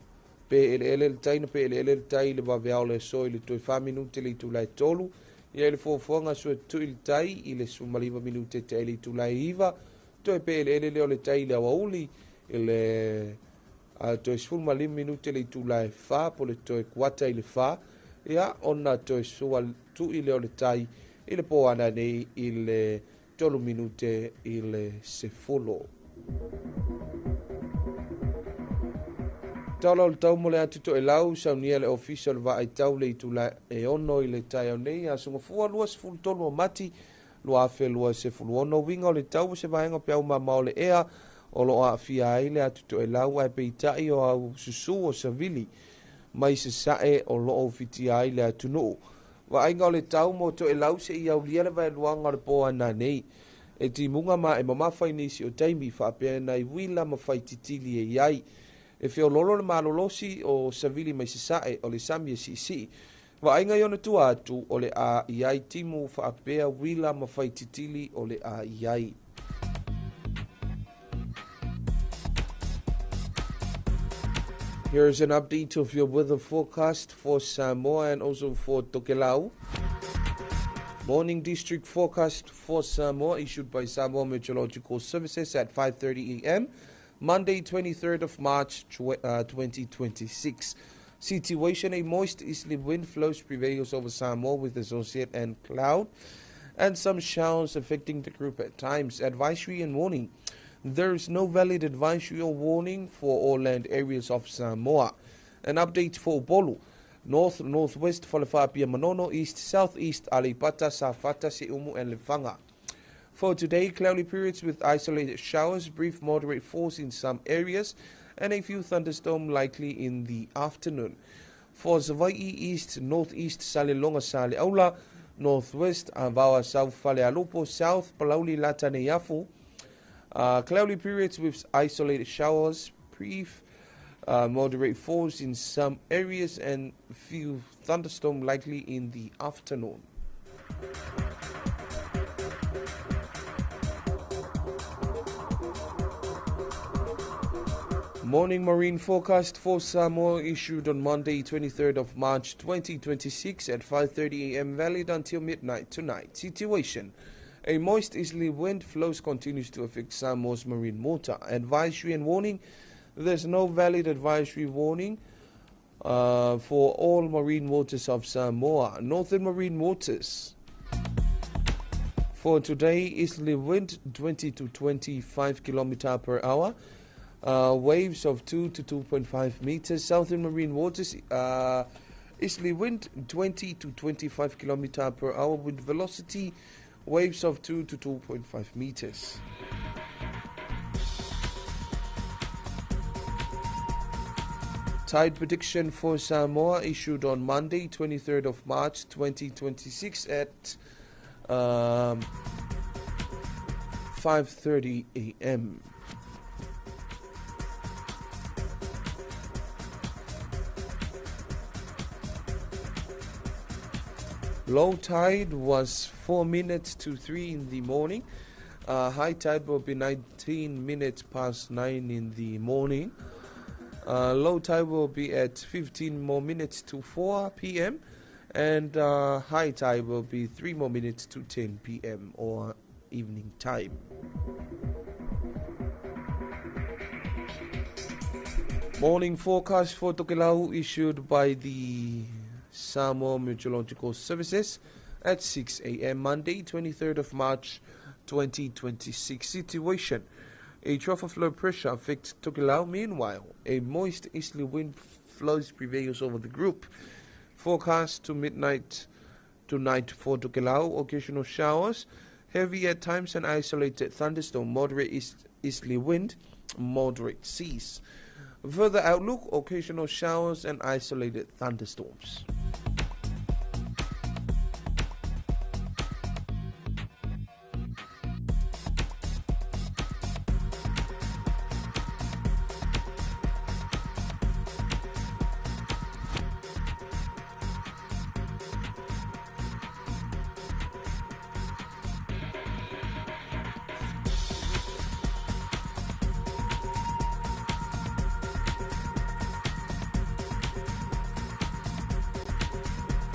pe eleele le tai na pe eleele le tai le vaveao le aso i le toe 4 minute le itulā e 3. Ia i le fuafuaga sue tui le tai i le 19 minute te ai le itulā e 9. Toe pe eleele lea o le tai i le aoauli i le toe 15 minute le itulā e 4 po le toe kuata i le 4. Ia ona toe sua tui lea o le tai i le pō ana nei i le 3 minute i le 10. Tala o le tau mo le atu Toelau, saunia le ofisa o le vaai tau le itulā e 6 i le taeao nei aso Gafua 23 o Mati 2026. Uiga o le tau o se vaega o peau mamao le ea o loo aafia ai le atu Toelau, ae peitai o au susū o savili mai sasae o loo ufitia ai le atunuu. Vaaiga o le tau mo Toelau se i aulia le vaeluaga o le pō ana nei. E timuga ma e mamafa i nisi o taimi faapea nai uila ma faititili e iai. E feololo le malolosi o savili mai sasae o le sami e siisii. Vaaiga i ona tua atu o le a iai timu faapea uila ma faititili o le a iai. Here is an update of your weather forecast for Samoa and also for Tokelau. Morning district forecast for Samoa issued by Samoa Meteorological Services at 5:30 a.m. Monday, 23rd of March, 2026. Situation: a moist easterly wind flows prevails over Samoa with associate and cloud and some showers affecting the group at times. Advisory and warning. There is no valid advisory or warning for all land areas of Samoa. An update for Upolu. North, northwest, Falefapia, Manono, east, southeast, Aleipata, Safata, Siumu, and Lefaga. For today, cloudy periods with isolated showers, brief moderate force in some areas, and a few thunderstorms likely in the afternoon. For Savaii, east, northeast, Salelologa, Saleaula, northwest, Avaoa, South, Falealupo, south, Palauli, Lata, Neiafu. Cloudy periods with isolated showers, brief moderate force in some areas, and few thunderstorms likely in the afternoon. Morning marine forecast for Samoa issued on Monday, 23rd of March 2026 at 5:30 a.m. valid until midnight tonight. Situation: a moist easterly wind flows continues to affect Samoa's marine water. Advisory and warning: there's no valid advisory warning for all marine waters of Samoa. Northern marine waters. For today, easterly wind 20 to 25 kilometer per hour. Waves of 2 to 2.5 meters. Southern marine waters, easterly wind 20 to 25 kilometer per hour with velocity waves of 2 to 2.5 meters. Tide prediction for Samoa issued on Monday, 23rd of March 2026 at 5:30 a.m. Low tide was 4 minutes to 3 in the morning. High tide will be 19 minutes past 9 in the morning. Low tide will be at 15 more minutes to 4 p.m. And high tide will be 3 more minutes to 10 p.m. or evening time. Morning forecast for Tokelau issued by the Samoa Meteorological Services at 6 a.m. Monday, 23rd of March 2026. Situation: a trough of low pressure affects Tokelau. Meanwhile, a moist easterly wind flows prevails over the group. Forecast to midnight tonight for Tokelau, occasional showers Heavy at times and isolated thunderstorm, moderate easterly wind, moderate seas. Further outlook, occasional showers and isolated thunderstorms.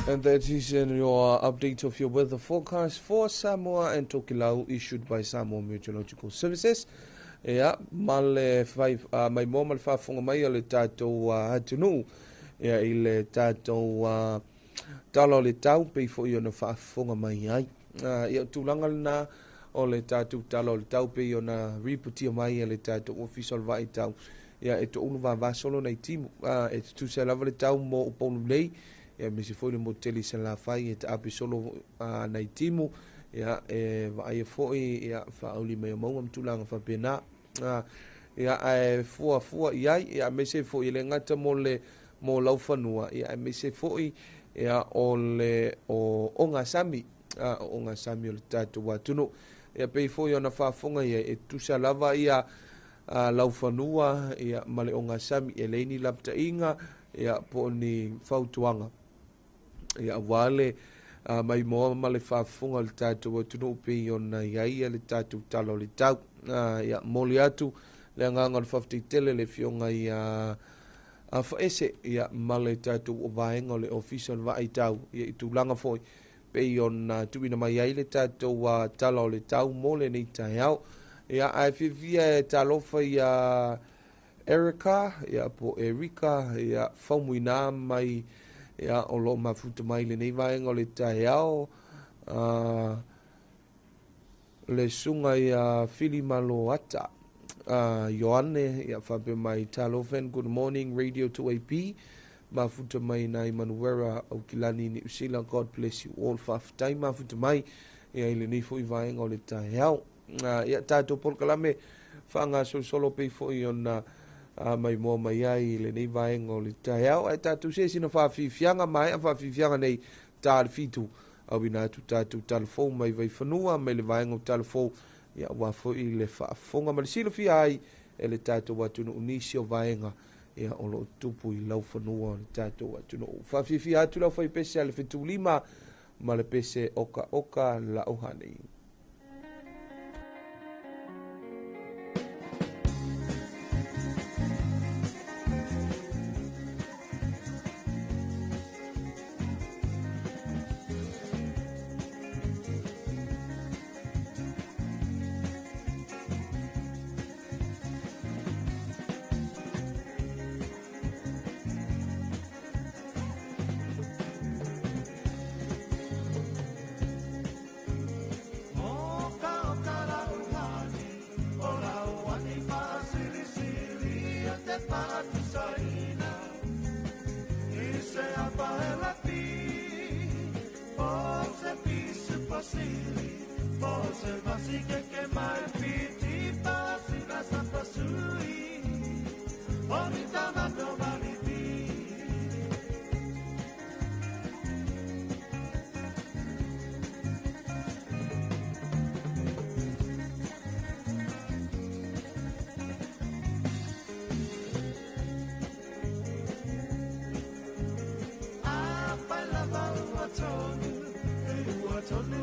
And that is in your update of your weather forecast for Samoa and Tokelau issued by Samoa Meteorological Services. Ia, ma le fai, mai moa ma le faafofoga mai a le tatou atunuu ia, i le tatou tala o le tau pei foi ona faafofoga mai ai. Ia, o tulaga lena o le tatou tala o le tau pei ona ripotia mai e le tatou Ofisa o le Vaai Tau. Ia, e toulu vavasolo nai timu. E tutusa lava le tau mo Upolu nei. Ia, aemaise foi le motu tele i Salafai e taape solo nai timu. Ia, e vaaia foi ia faauli mai o mauga ma tulaga faapena. Ia, ae fuafua i ai, ia, aemaise foi e le gata mo le mo laufanua, ia, aemaise foi ia o le o ogasami, o ogasami o le tatou atunuu. Ia, pei foi ona faafofoga ia e tutusa lava ia laufanua ia ma le ogasami, e leai ni lapataiga ia po o ni fautuaga. Ia, aua le maimoa ma le faafofoga o le tatou atunuu pei ona i ai le tatou tala o le tau. Ia, momoli atu le agaga o le faafetai tele le afioga ia Faese ia ma le tatou vaega o le Ofisa o le Vaai Tau ia i tulaga foi pei ona tuuina mai ai le tatou tala o le tau mo lenei taeao. Ia, ae fiafia e talofa ia Erica, ia po Erika, ia Faumuina mai ia o loo mafuta mai lenei vaega o le taeao, le susuga ia Fili Maloata Ioane ia faapea mai talofa and good morning Radio 2AP mafuta mai nai Manuera Aukilani Niu Sila. God bless you all. Faafetai mafuta mai ia i lenei foi vaega o le taeao. Ia tatou polokalame faagasolosolo pei foi ona maimoa mai ai i lenei vaega o le taeao. Ae tatou se sina faafiafiaga maea faafiafiaga nei ta le 7 auina atu tatou talafou mai Vaifanua mai le vaega o talafou ia aua foi le faafofoga ma le silafia ai e le tatou atunuu nisi o vaega ia o loo tupu i laufanua o le tatou atunuu. Faafiafia atu lau faipese a le fetulima ma le pese oka oka lauhani. Tony,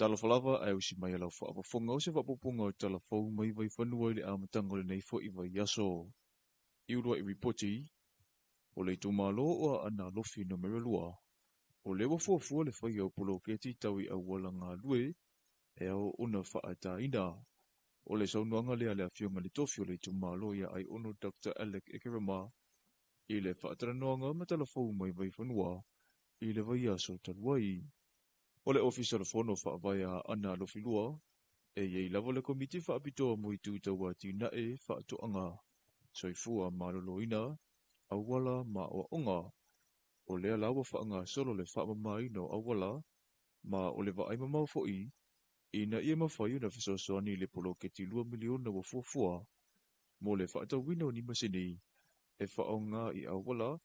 Talofa lava ae usi mai e lau faafofoga o se faaopoopoga o tala fou mai Vaifanua i le amataga o lenei foi vaiaso. I uluai ripoti, o le itumalo o Aana Alofi Numera 2, o lea ua fuafua le faia o poloketi tau i auala galue e ao ona faataina. O le saunoaga lea a le Afioga i le Tofi o le itumalo ia Aiono Dr Alec Ekerema i le faatalanoaga ma tala fou mai Vaifanua i le vaiaso talu ai. O le Ofisa o le Fono Faavae a Aana Alofi 2, e i ai lava le Komiti Faapitoa mo Itu Tau Atinae, Faatoaga, Soifua Maloloina, Auala ma Aoaoga. O lea la ua faagasolo le faamamaina o auala, ma o le vaai mamao foi, ina ia mafai ona fesoasoani i le poloketi $2 miliona ua fuafua mo le faatauina o ni masini e faaaoga i auala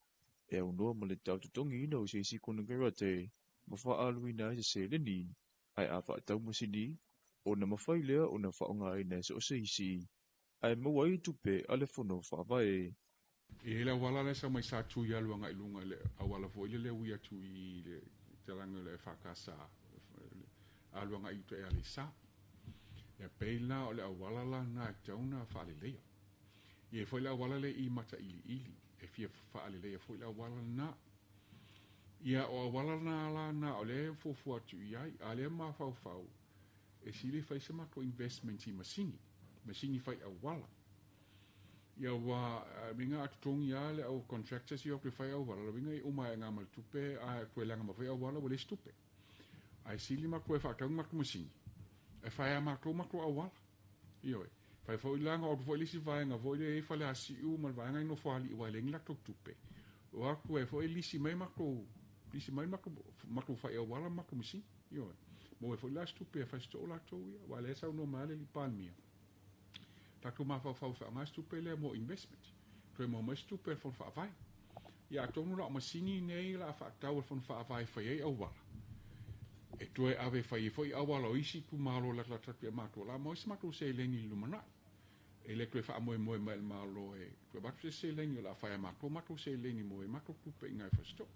e aunoa ma le tau totogiina o se isi konekarate ma faaaluina ai se seleni, ae a faatau masini, ona mafai lea ona faaaogaina e so o se isi, ae maua ai tupe a le Fono Faavae. E i ai le auala la e sau mai Satui alu agai i luga i le auala foi lele e ui atu i le talaga o le EFKS alu agai i uta i Aleisa. Ia pei la o le auala la lena e tatau ona faaleleia. E i ai foi le auala lea i Matailiili, e fia faaleleia foi le auala lena. Ia o auala na la na o lea e fuafua atu i ai, a o lea e mafaufau e sili fai se matou investment i masini, masini fai auala. Ia aua uiga a totogi lava le au contractors ia o atu e fai auala, o lona uiga e uma ae ma le tupe ae toe leaga mai foi auala ua leai se tupe. Ae sili matou e faatau ni matou masini ae fai lava e matou matou auala. Ioe. Fai foi la na oo atu foi le isi vaega foi lea e i ai Faleasiu ma le vaega i Nofoalii aua e leai ni latou tupe, o atu ai foi lisi mai matou, lisi mai matou, matou fai auala ma matou masini. Ioe. Maua ai foi la se tupe e fai se too latou ia, aua o lea e saunoa mai lava le alii Palemia, tatou mafaufau e faaaoga se tupe lea mo investment, toe maua mai se tupe a le Fono Faavae. Ia atonu la o masini nei o le a faatau e le Fono Faavae e fai ai auala, e toe ave e fai ai foi auala o isi itumalo latalata atu ia matou, o le a maua ai se matou seleni i le lumanai. E le toe faamoemoe mai i le Malo e toe avatu se seleni, o le a fai e matou matou seleni mo ai matou tupe i ina e Fasitoo.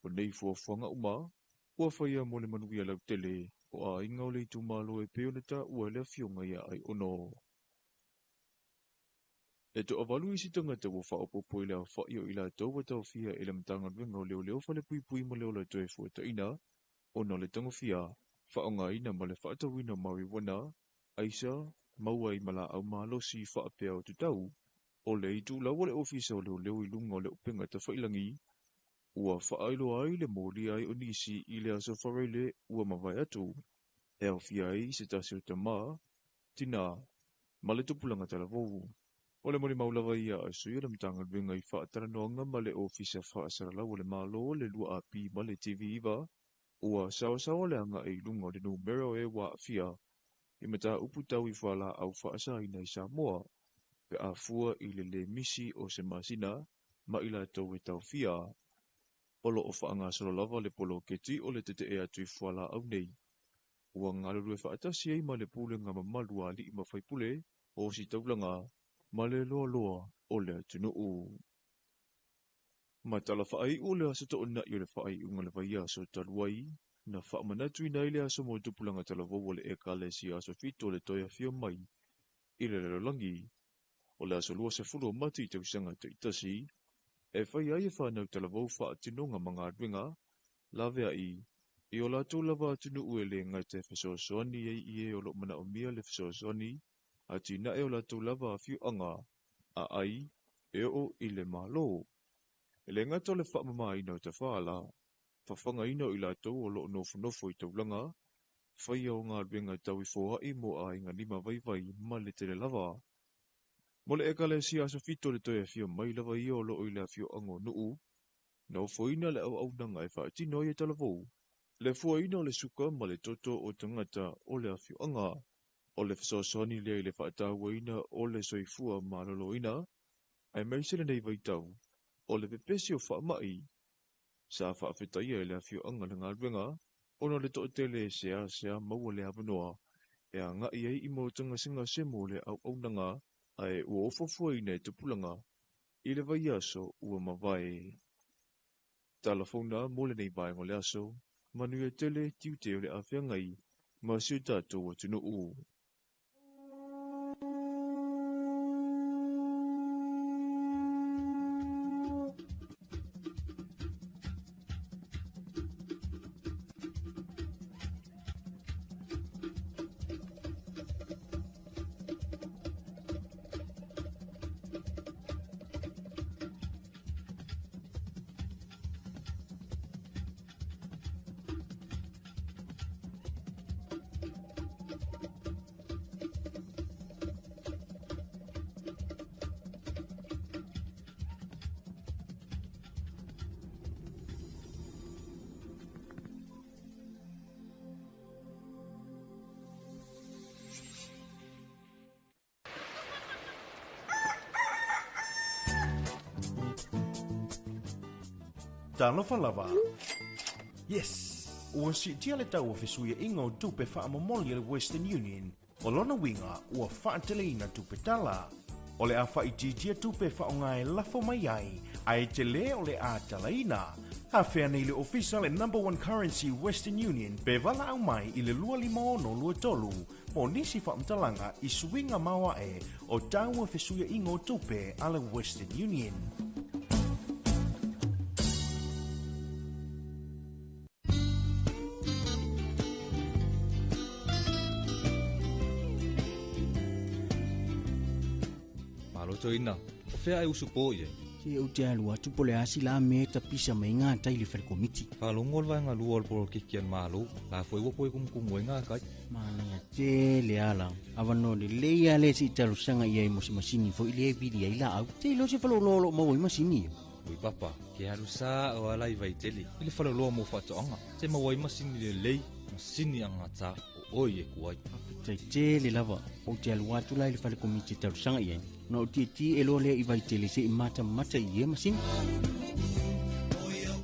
O nei fuafuaga uma, ua faia mo le manuia lautele o aiga o le itumalo e pei ona taua e le Afioga ia Aiono. E toavalu isi tagata ua faaopoopo i le aofai o i latou ua taofia e le Matagaluega o Leoleo Falepuipui ma le Ola Toefuataina ona o le tagofia, faaaogaina ma le faatauina o marijuana, aisa, maua ai ma laau malosi faapea o tutau. O le itulau o le Ofisa o Leoleo i luga o le upega tafailagi, ua faailoa ai le molia ai o nisi i le Aso Faraile ua mavae atu, e aofia ai se tasi o tama, tinā, ma le tupulaga talavou. O le molimau lava ia a sui o le Matagaluega i faatalanoaga ma le Ofisa Faasalalau o le Malo, le 2AP ma le TV9, ua saosaoa le agai i luga o le numera o e ua aafia i mataupu tau i fualaau faasaina i Samoa, pe a fua i le lē misi o se masina ma i latou e taofia. O lo o faagasolo lava le poloketi o le tetee atu i fualaau nei. Ua galulue faatasi ai ma le pulega mamalu a alii ma faipule o Ositaulaga ma le loaloa o le atunuu. Ma tala faaiu o le aso toonai o le faaiuga o le vaiaso talu ai, na faamanatuina ai le aso mo tupulaga talavou o le Ekalesia Aso Fito o le toe afio mai i le lalolagi. O le aso 20 o Mati i tausaga taitasi, e fai ai e fanau talavou faatinoga ma galuega laveai i o latou lava atunuu e le gata e fesoasoani ai i e o lo o manaomia le fesoasoani, atinae o latou lava afioaga, a ai e oo i le Malo. E le gata o le faamamaina o tafala, fafagaina o i latou o lo o nofonofo i taulaga, faia o galuega tau i foai mo aiga lima vaivai ma le tele lava. Mo le Ekalesia Aso Fito le toe afio mai lava ia o lo o i le afioaga o Nu'u, na ofoina le auaunaga e faatino ai e Talavou le fuaina o le suka ma le toto o tagata o le afioaga. O le fesoasoani lea i le faatauaina o le soifua maloloina, aemaise lenei vaitau o le pepesi o faamai. Sa faafetaia e le afioaga le galuega ona o le toatele e seasea maua le avanoa e agai ai i maota gasegase mo le auaunaga ae ua ofofoina e tupulaga i le vaiaso ua mavae. Tala fou na mo lenei vaega o le aso, manuia tele tiute o le a feagai Ma si o tatou atunuu. Talofa lava. Yes! Ua siitia le tau o fesuiaiga o tupe faamomoli a le Western Union, o lona uiga ua faateleina tupe tala. O le a faaitiitia tupe e faaaoga e lafo mai ai, ae tele o le a talaina. Afea nei le ofisa le Number One Currency Western Union pe valaau mai i le 25623 mo nisi faamatalaga i suiga maoae o tau o fesuiaiga o tupe a le Western Union. Malo toeaina, o fea e usupo i ai? Se ou te alu atu po o le a se la mea e tapisa mai ai gatai i le fale komiti. Faalogo le vaega lua o le polokiki a le Malo, la foi ua toe kumukumu ai gatai. Manaia tele ala. Avanoa lelei lava lea se i talosaga i ai mo se masini foi lea e vili ai laau. Se iloa se faleoloa o lo o maua ai masini ia. Ui papa, ke alu sao ala i Vaitele i le faleoloa mo faatoaga, te maua ai masini lelei, masini agata o oe e ku ai. Faafetai tele lava, ou te alu atu la i le fale komiti e talosaga i ai, ona ou tietie loa lea i Vaitele se i matamata i ia masini.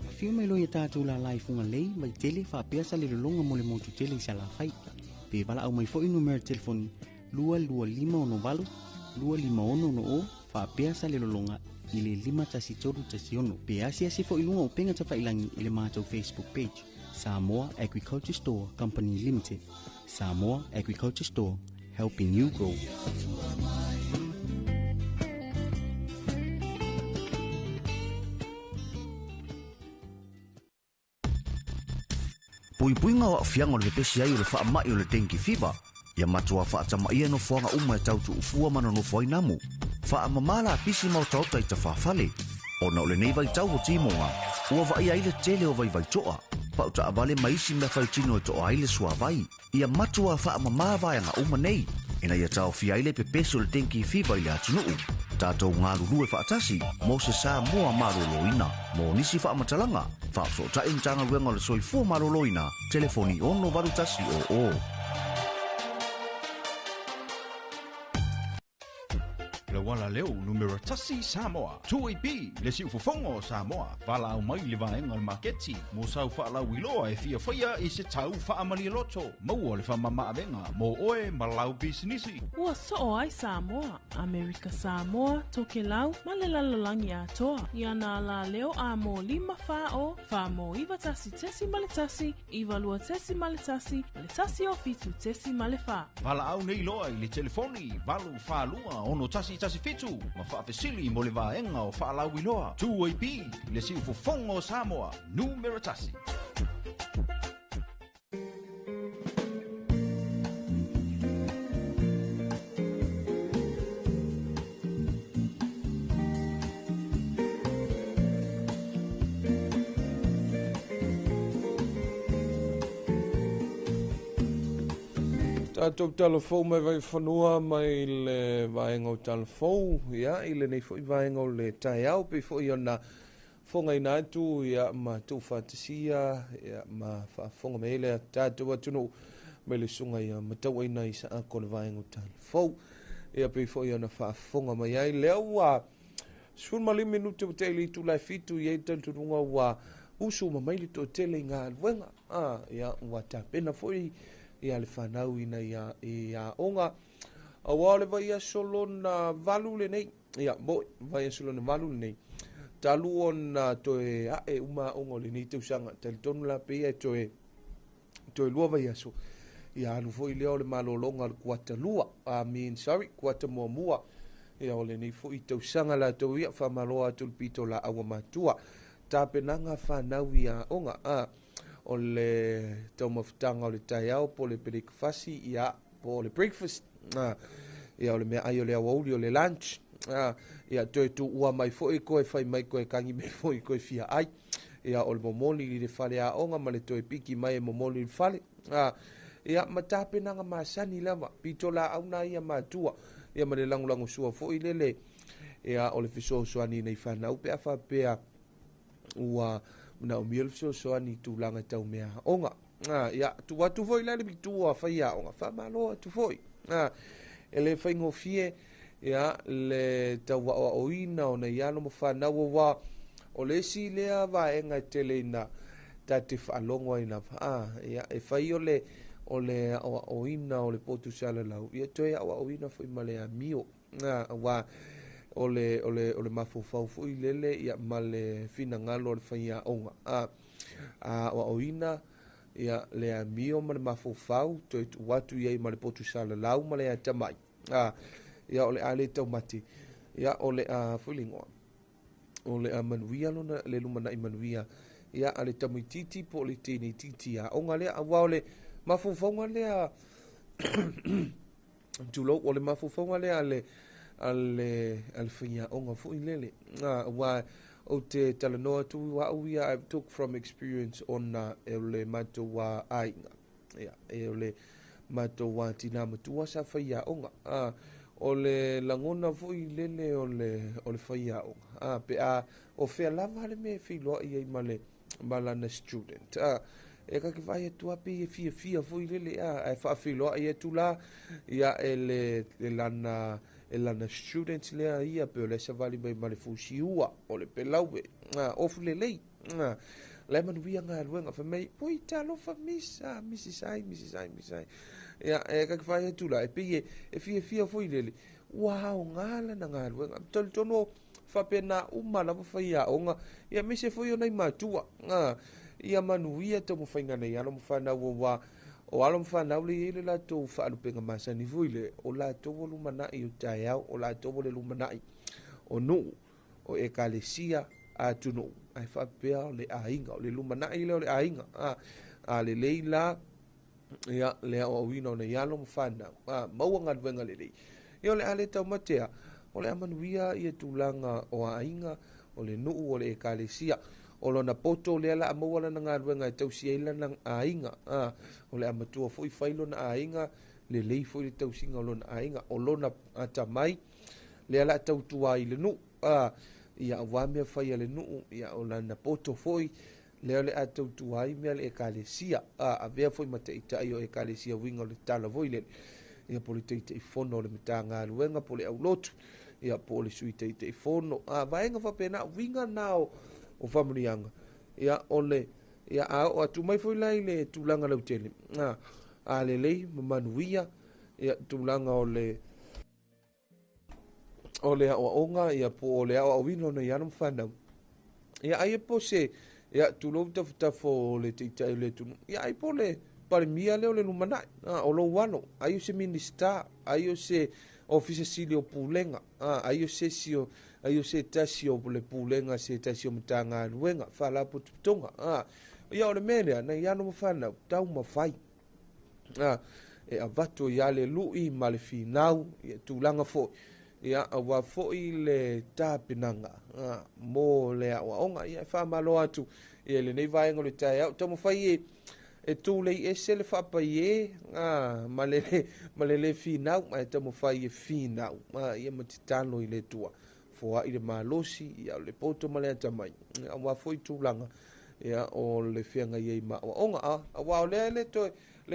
Afio mai loa ia tatou lala i Fugalei, Vaitele, faapea Salelologa mo le motu tele i Salafai. Pe valaau mai foi numera telefoni 22568 25660 faapea Salelologa i le 51316 pe asiasi foi i luga o upega tafailangi i le matou Facebook page Samoa Agriculture Store Company Limited. Samoa Agriculture Store, helping you grow. Puipuiga o aafiaga o le pepesi ai o le faamai o le dengue fever, ia matuā faatamaia nofoaga uma e tau tuufua ma nonofo ai namu. Faamamā lapisi ma otaota i tafafale. Ona o lenei vaitau o timoga, ua vaaia ai le tele o vaivai toa, pau taavale ma isi mea faitino e toa ai le suavai. Ia matuā faamamā vaega uma nei, ina ia taofia ai le pepesi o le dengue fever i le atunuu. Tatou galulue faatasi mo se Samoa maloloina. Mo nisi faamatalaga, faafesootai Matagaluega o le Soifua Maloloina, telefoni 68100. Le uala leo numera tasi Samoa, 2AP, le siufofoga o Samoa, valaau mai i le vaega o le maketi mo sau faalauiloa e fia faia i se tau faamalie loto, maua le faamamaavega mo oe ma lau pisinisi. Ua soo ai Samoa, Amerika Samoa, Tokelau ma le lalolagi atoa i ana alaleo a mo 5 4 0 4 9 1.1 9 2.1 ma le 1 o 7.4. Valaau nei loa i le telefoni 842 6117 ma faafesili mo le vaega o faalauiloa. 2AP, le siufofoga o Samoa, numera tasi. Tatou talafou mai Vaifanua mai le vaega o talafou, ia, i lenei foi vaega o le taeao, pei foi ona fogaina atu, ia, ma tuufaatasia, ia, ma faafofoga mai ai le tatou atunuu mai le susuga ia Matauaina i Saako le vaega o talafou. Ia, pei foi ona faafofoga mai ai lea ua 15 minute ua tea i le itula e 7, i ai le talitonuga ua usu uma mai le toatele i galuega. Ia, ua tapena foi ia le fanau ina ia i aoga. Aua o le vaiaso lona 8 lenei, ia, mo'i, vaiaso lona 8 lenei, talu ona toe ae uma aoga o lenei tausaga. Talitonu la pe ia e toe 2 vaiaso, Ia alu foi lea o le malologa o le kuata lua, I mean sorry, kuata muamua. Ia o lenei foi tausaga latou ia, faamalo atu le pito laau a matua. Tapenaga fanau i aoga, a o le taumafataga o le taeao po o le perekifasi, ia po o le breakfast, a ia o le meaai o le aoauli o le lunch, a ia toe tuua mai foi koe fai mai koe kagi mai foi koe fia ai. Ia o le momoli i le fale aoga ma le toe piki mai e momoli i le fale. A ia ma tapenaga masani lava, pito laau na ia matua, ia ma le lagolagosua foi lele, ia o le fesoasoani nei whanau pe a faapea ua manaomia le fesoasoani i tulaga tau mea aoga. Ia tuu atu foi la le pitua fai aoga, faamalo atu foi. E le faigofie ia le tau aoaoina o nai alo ma fanau aua o le isi lea vaega e tele ina ta te faalogo ai lava. Ia e fai o le aoaoina o le potu salalau, ia toe aoaoina foi ma le amio. Aua o le mafaufau foi lele ia ma le finagalo o le fai aoga. Aoaoina ia le amio ma le mafaufau, toe tuu atu iai ma le potu salalau ma le atamai. Ia o le a le taumate, ia o le a foi le igoa, o le a manuia lona le lumanai manuia, ia a le tamaitiiti po o le teineitiiti aoga lea, aua o le mafaufauga lea tulou, o le mafaufauga lea a le faiaoga foi lele. Aua ou te talanoa atu au ia, I've talked from experience ona e o le matou aiga, ia e o le matou tina matua sa faiaoga. O le lagona foi lele o le faiaoga, pe a o fea lava le mea e feiloai ai ma lana student. E ka ke vai atu a pe e fia fia foi lele, e faafeiloai atu la ia e le lana student lea ia pe o le savali mai ma le fusiua o le pelaue, ofu lelei. Le manuia galuega fai mai, pui talofa miss, Mrs. I, Mrs. I, Mrs. I. Ia e ka ke vai atu la e pe e fia fia foi lele, ua aoga lana galuega. Talitonu faapena uma lava faiaoga, ia aemaise foi o nai matua. Ia manuia taumafaiga nei alo ma fanau aua o alo ma fanau le i ai le latou faalupega masani foi le, o latou o lumanai o taeao, o latou o le lumanai o nuu, o ekalesia atunuu, ae faapea o le aiga, o le lumanai lea o le aiga. A lelei la ia le aoaoina o nei alo ma fanau, maua galuega lelei. Ia o le a le taumatea, o le a manuia ia tulaga o aiga, o le nuu, o le ekalesia. O lona poto lea la a maua lana galuega e tausi ai lana aiga. O le a matua foi fai lona aiga, lelei foi le tausiga o lona aiga. O lona atamai lea la a tautua ai le nuu. Ia aua mea fai a le nuu, ia o lana poto foi lea o le a tautua ai mea le ekalesia. Avea foi ma taitai o ekalesia uiga o le tala foi lele, ia po o le taitaifono o le Matagaluega, po o le aulotu, ia po o le sui taitaifono. Vaega faapena uiga na o faamanuiaga. Ia o le ia a oo atu mai foi la i le tulaga lautele, a lelei ma manuia ia tulaga o le aoaoga, ia po o le aoaoina o nai alo ma fanau. Ia ai e po se ia tulou tafutafo o le taitai o le atunuu, ia ai po le palemia lea o le lumanai, o lou alo, ai o se minista, ai o se ofisa sili o pulega, ai o se isi o ai o se tasi o le pulega, se tasi o Matagaluega, faalapotopotoga. Ia o le mea lea, nai alo ma fanau, taumafai e avatu ia le lui ma le finau, ia tulaga foi, ia aua foi le tapenaga mo le aoaoga. Ia e faamalo atu ia lenei vaega o le taeao, taumafai e tulei ese le faapai e ma le le finau, ae taumafai e finau, ia ma tatalo i le Atua, foai le malosi, ia o le poto ma le atamai, aua foi tulaga ia o le feagai ai ma aoaoga. Aua o lea le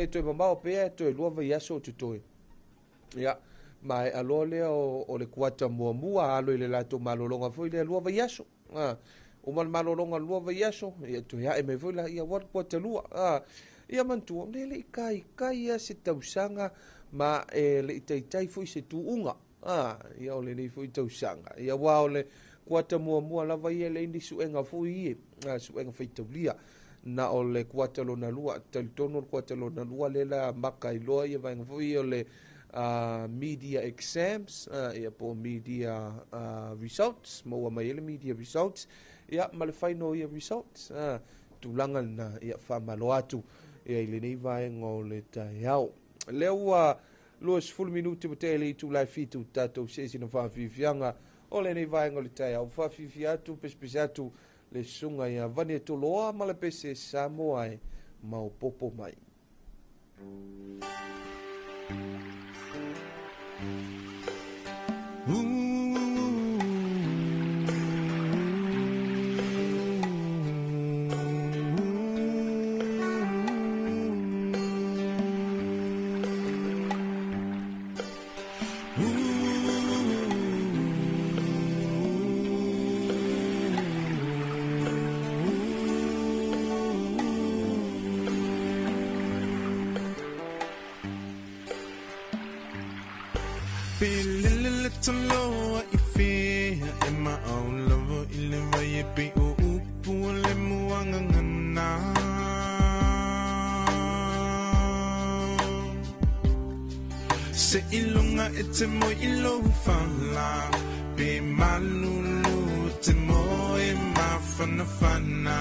toe mamao pea toe 2 vaiaso o totoe. Ia ma e aloa lea o le kuata muamua alo i le latou malologa foi lea 2 vaiaso. Uma le malologa 2 vaiaso, ia toe ae mai foi la ia ua kuata 2. Ia manatua, le i kaikai ia se tausaga ma e le i taitai foi se tuuga. Ia o lenei foi tausaga. Ia aua o le kuata muamua lava ia le ni suega foi ia, suega faitaulia. Na o le kuata lona lua, talitonu le kuata lona lua le la maka iloa ia vaega foi o le media exams, ia po media results, maua mai ai le media results, ia ma le final ia results, tulaga lena, ia faamalo atu ia i lenei vaega o le taeao. Lea ua 20 minute ua tea le itula e 7, tatou se'e na faafiafiaga o lenei vaega o le taeao. Faafiafia atu, pesepese atu le susuga ia Vane Toloa ma le pese Samoa e maopopo mai. Taloa i fea e maau lava i le vai e pe o upu o le muanga ngana. Se ilunga e te moi i lo whala, pe malulu te moe mawhana whana.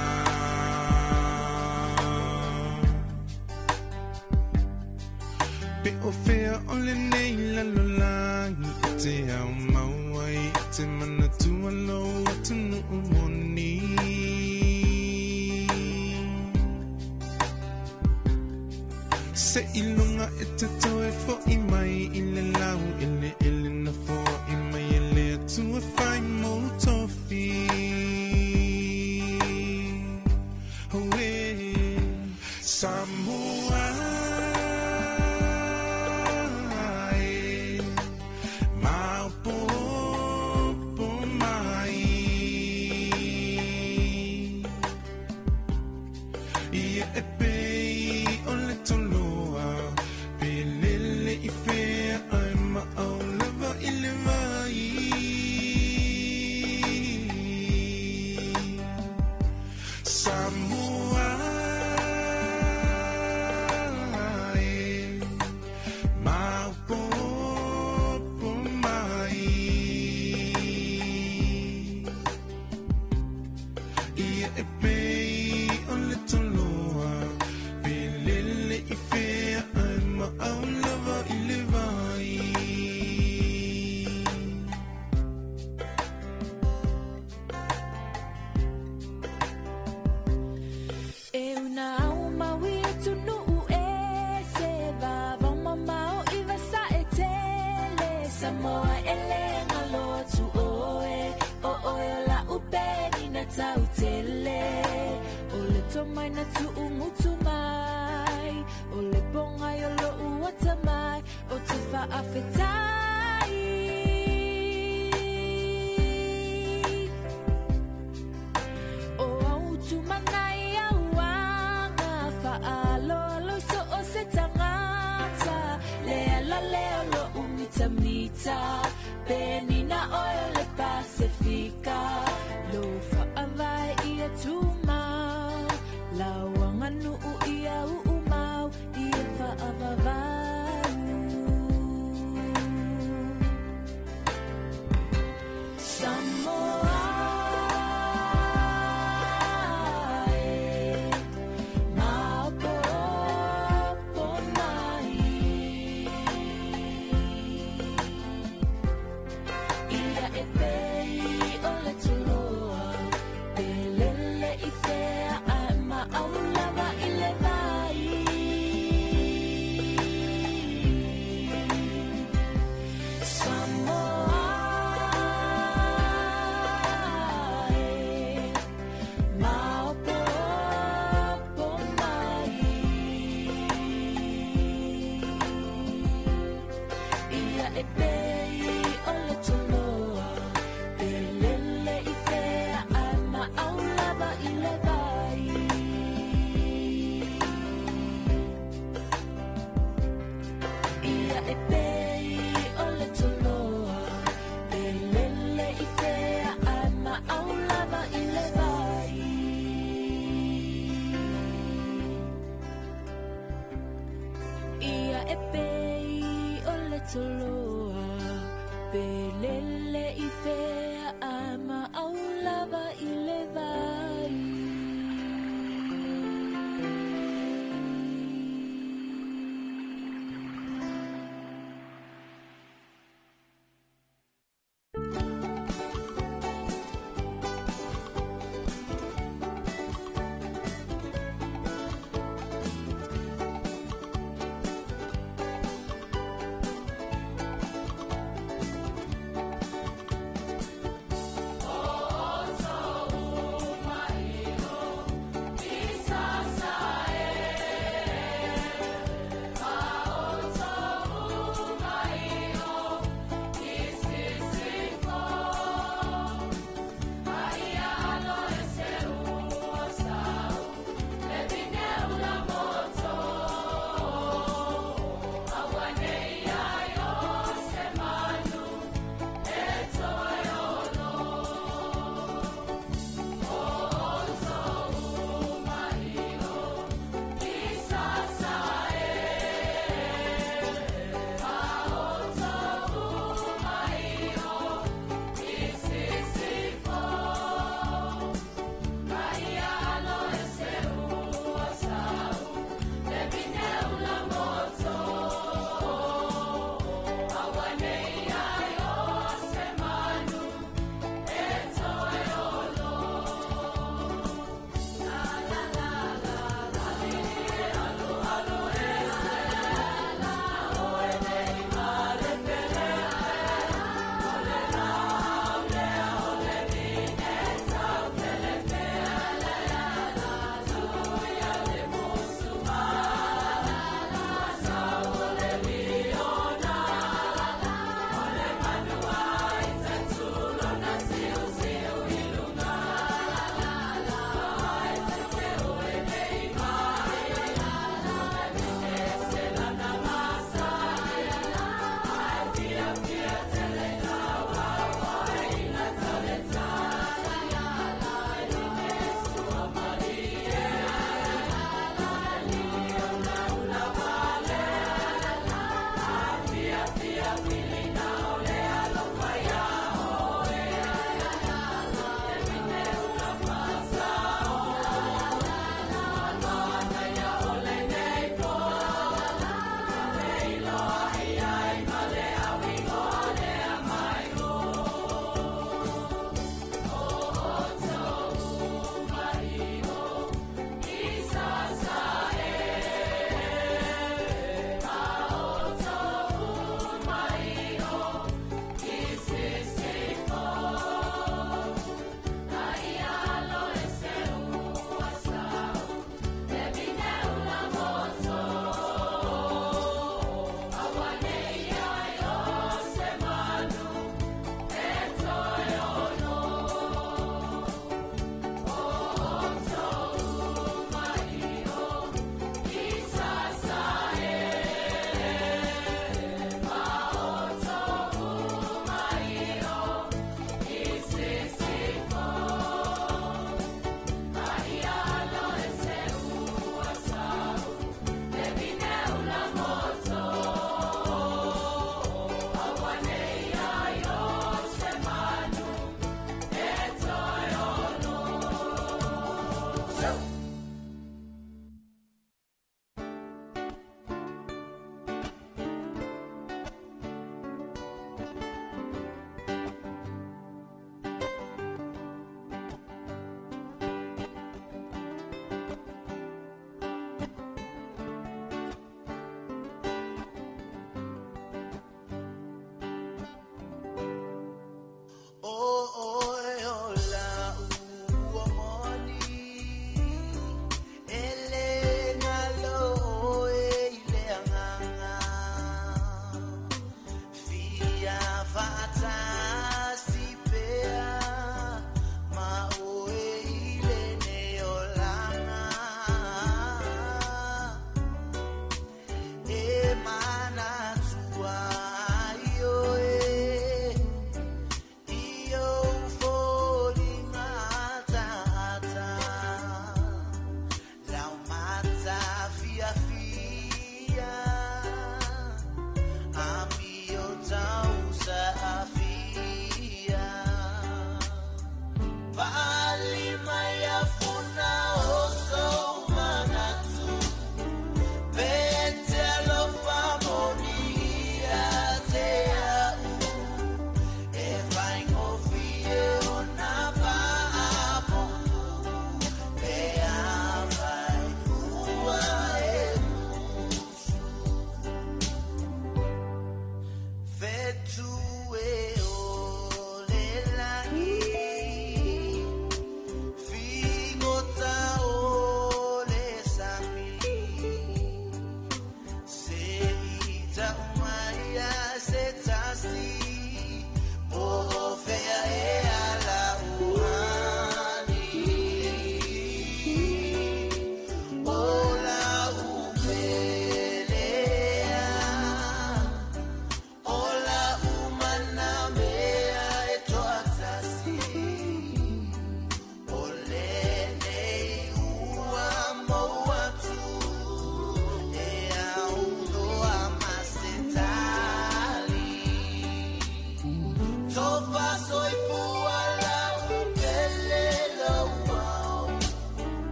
Pe o fea o le nei lalolangi e te au mauai e te manatua lo atunu moni. Se ilunga e te toe fo i mai i le lau ele ele na fo i mai ele atua whai mō tofi. Oe, Samoa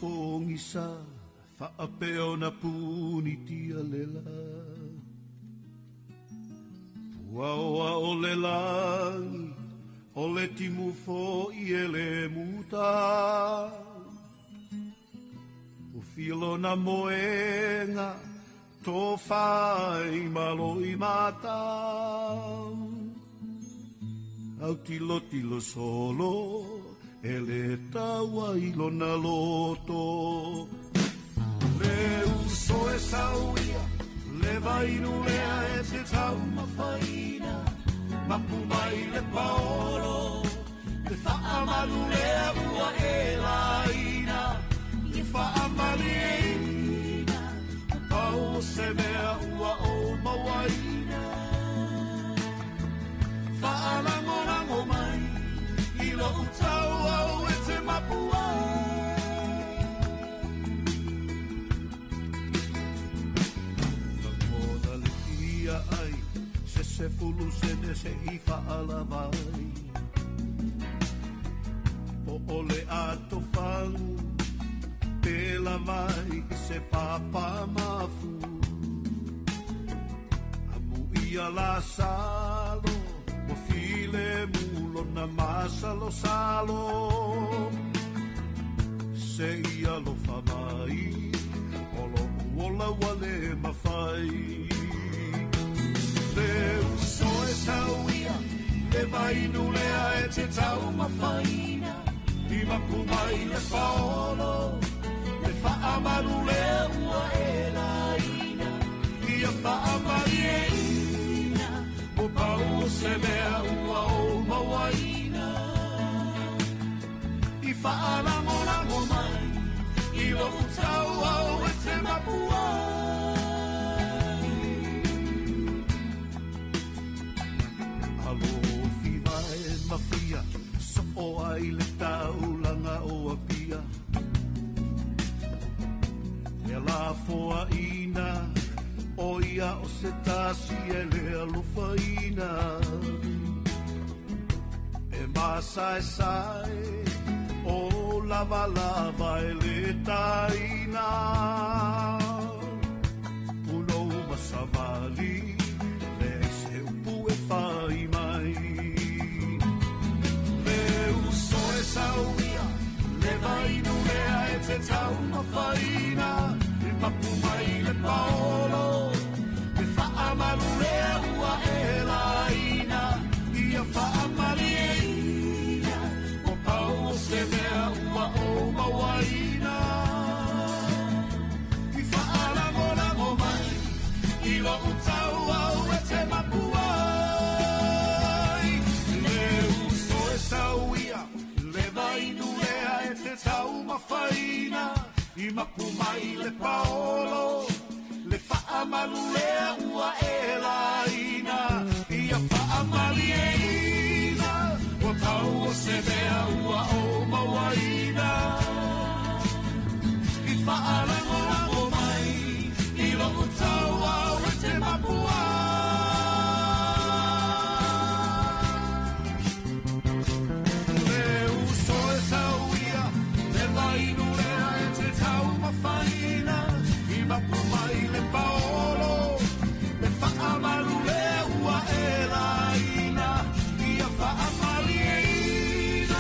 Pongisa faapea ona punitia lela. Ua oa o le lagi, o le timu fo'i e le muta. O filo na moenga, tō whai malo i mata. Au tilo tilo solo, e le taua i lona loto. Le uso e sauia, le vainu lea e te taumafaina, mapu mai le paolo, le faamalu lea ua e laina, le faamalieina, pau se mea ua o mauaina. Faalangolango mai, i lou tau au e te mapu ai. Lagona le fia ai, se se fulu sene se i faalavai. Po o le ato fangu, pe lavai i se papa mafu. Amu ia la salo, o file mulo na masalo salo. Se ia lofa mai, o lo uola wale mawhai. Le uso e sauia, le vainu lea e te taumafaina, i mapu mai le paolo, le faamalu lea ua e laina, ia faamalieina, o pau o se mea ua o mauaina. I faalangolango mai, i lou tau au e te mapu ai. Alofi vai mafia, so o ai le taulanga o Apia. E la foaina, o ia o se tasi e le alofaina. E masae sae, o lava lava e le taina. Punou masavali, le se upu e fai mai. Le uso e sauia, le vainu lea e te taumafaina, i mapu mai le paolo, le faamalu lea ua e laina, ia faamalieina, o pau o se mea ua o mauaina. I faalangolango mai, i lou tau au e te mapu ai. Le uso e sauia, le vainu lea e te taumafaina, i mapu mai le paolo, le faamalu lea ua e laina, ia faamalieina, ua pau o se mea ua o mauaina. I faalangolango mai, i lou tau au e te mapu ai. Le uso e sauia, le vainu lea e te taumafaina, i mapu mai le paolo, le faamalu lea ua e laina, ia faamalieina,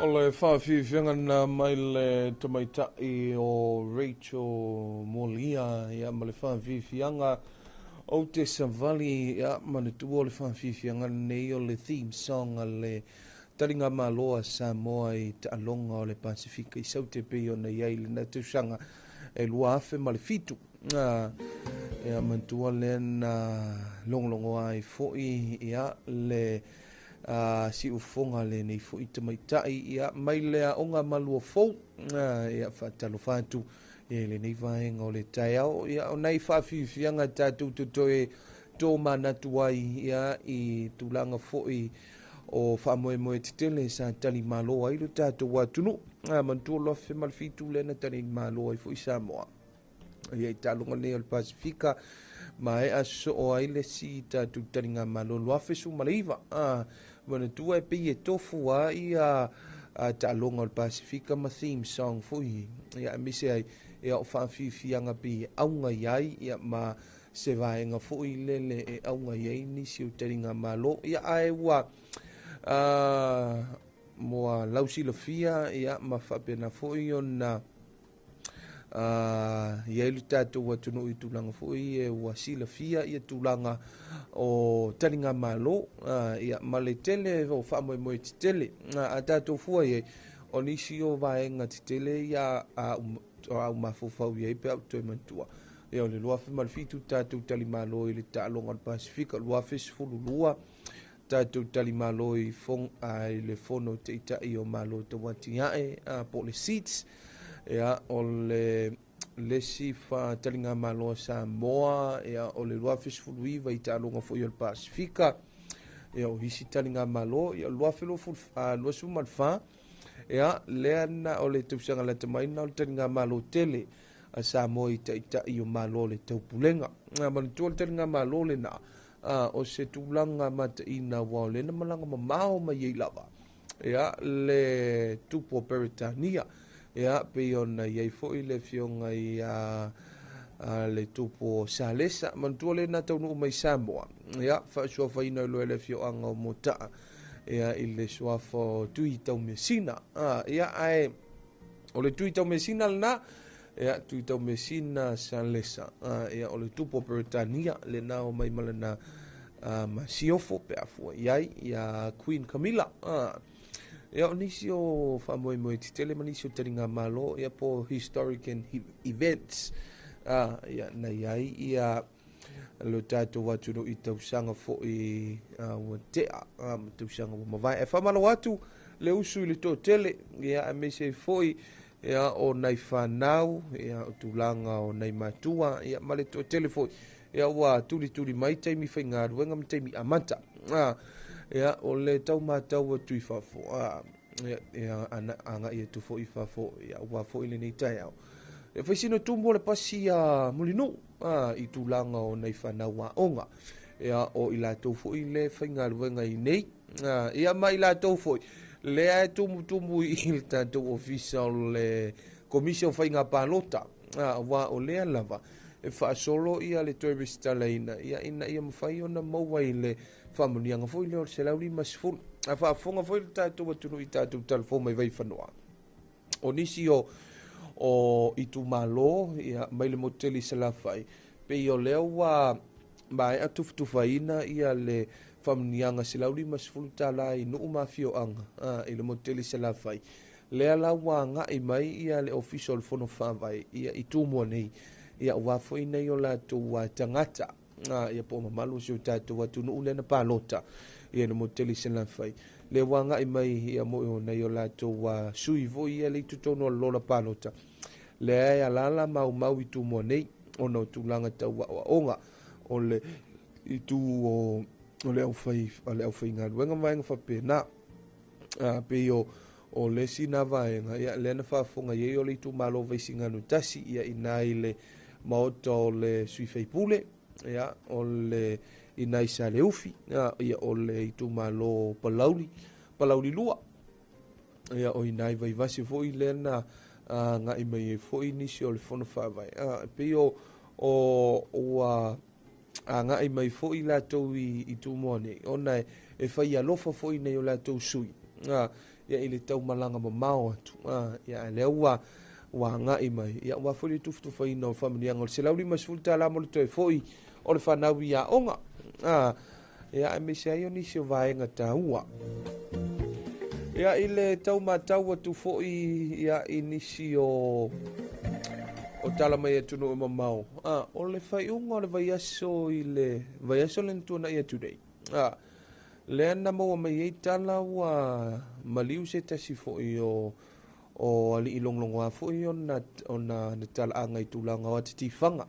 O le whawhiwhianga na mai le tamaitai o Rachel Molia ia ma le whawhiwhianga o te savali ia manatua o le whawhiwhianga nei o le theme song a le taringa maloa Samoa i taaloga o le Pasifika i saute pei ona i ai lena tausaga e 2007. Ia manatua lea na logologo ai fo'i ia le siufoga lenei fo'i tamaitai ia mai le aoga malua fou ia faatalofa atu ia lenei vaega o le taeao ia o nai faafiafiaga tatou totoe tomanatu ai ia i tulaga fo'i o faamoemoe tetele sa tali malo ai lo tatou atunuu manatua 2007 lea na tali malo ai fo'i Samoa ia i taaloga nei o le Pasifika ma e asoo ai le si tatou taliga malo 2019 manatua e pei e tofu a ia taaloga o le Pasifika ma theme song fo'i ia aemaise ai ia o faafiafiaga pei e auga iai ia ma se vaega fo'i lele e auga iai nisi o taliga malo ia ae ua moa lausilafia ia ma faapena fo'i ona iai le tatou atunuu i tulaga fo'i e ua silafia ia tulaga o taliga malo ia ma le tele o faamoemoe tetele a tatou fua iai o nisi o vaega tetele ia a au mafaufau iai pe au toe manatua ia o le 2007 tatou tali malo i le taaloga o le Pasifika 2012 tatou tali malo i le fono taitai o malo tauatiae po o le SEATS ia o le lesi faataliga malo a Samoa ia o le 2019 i taaloga fo'i o le Pasifika ia o isi taliga malo ia 2024 Ia, lea na o le tausaga lata mai na o le taligamalo tele a Samoa i taitai o Malo o le Taupulega. Manatua le taligamalo lena, o se tulaga mataina aua o lea na malaga mamao mai ai lava ia le tupu o Peretania, ia pei ona i ai foi le afioga ia le tupu o Salesa. Manatua lea na taunuu mai Samoa, ia faasuafaina loa le afioaga o Motaa, ia i le suafa o Tui Taumeasina. Ia ae o le Tui Taumeasina lena, ia Tui Taumeasina Salesa, ia o le tupu o Peretania lena o mai malana masiofo pe afua i ai ia Queen Camilla. Ia o nisi o faamoemoe tetele ma nisi o taligamalo, ia po historic and events, ia na i ai ia lo tatou atunuu i tausaga foi ua tea ma tausaga ua mavae. Ae faamalo atu le usu i le toatele, ia aemaise ai foi ia o nai fanau, ia o tulaga o nai matua, ia ma le toatele foi, ia ua tulituli mai taimi faigaluega ma taimi amata. Ia o le tau matau atu i fafo, ia agai atu foi i fafo, ia ua foi lenei taeao. Ia fai sina tumu o le pasi a Mulinuu i tulaga o nai fanau aoga, ia o i latou foi le faigaluega i nei, ia ma i latou foi lea e tumutumu i le tatou ofisa o le Komisi o Faiga Palota, aua o lea lava e faasolo ia le toe resitalaina, ia ina ia mafai ona maua i le faamanuiaga foi lea o le 150. A faafofoga foi le tatou atunuu i tatou talafou mai Vaifanua, o nisi o itumalo, ia, mai le motu tele i Salafai, pei o lea ua maea tufatufaina ia le faamanuiaga $150 i nuu ma afioaga i le motu tele i Salafai. Lea la ua agai mai ia le ofisa o le Fono Faavae ia i Tumua nei, ia aua foi nei o latou tagata, ia po o mamalu o si o tatou atunuu lea na palota ia le motu tele i Salafai. Lea ua agai mai ia mo nai o latou sui foi ia le i totonu o le lola palota, lea e alala maumau i Tumua nei ona o tulaga tau aoaoga o le itu o le aufaigaluega ma vaega faapena. Pei o le isi na vaega, ia lea na faafofoga i ai o le itumalo Vaisigano 1, ia ina i le maota o le sui faipule, ia o le ina i Saleufi, ia o le itumalo Palauli 2, ia o ina i Vaivase foi lea na agai mai ai foi nisi o le Fono Faavae. Pei o ua agai mai foi latou i Tumua nei, ona e fai alofa foi nei o latou sui, ia i le taumalaga mamao atu, ia lea ua agai mai, ia ua foi le tufatufaina o faamanuiaga o le $150 mo le toe foi o le fanau i aoga, ia aemaise ai o nisi o vaega taua. Ia i le tau matau atu foi ia i nisi o tala mai atunuu e mamao, o le faiuga o le vaiaso i le vaiaso le tuanai atu nei, lea na maua mai ai tala ua maliu se tasi foi o alii logologoa foi ona na talaaga i tulaga o atitifaga.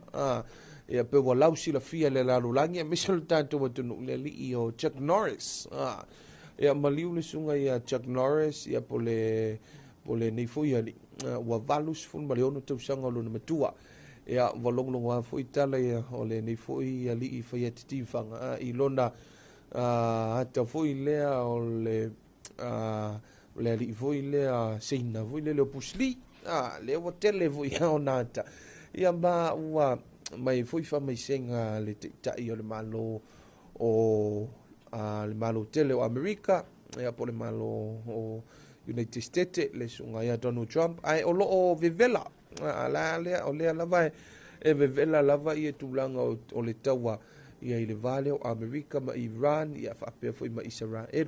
Ia pe ua lau silafia le lalolagi aemaise o le tatou atunuu le alii o Chuck Norris. Ia maliu le susuga ia Chuck Norris, ia po le nei foi alii, ua 86 tausaga o lona matua. Ia ua logologoa foi tala ia o lenei foi alii fai atitifaga i lona ata foi lea o le alii foi lea seina foi lea o Bruce Lee, lea ua tele foi ona ata. Ia ma ua mai foi faamaisega le taitai o le Malo o le Malo tele o Amerika, ia po le Malo o United States, le susuga ia Donald Trump, ae o loo vevela la lea o lea lava e vevela lava ia tulaga o le taua ia i le vale o Amerika ma Iran, ia faapea foi ma Israel.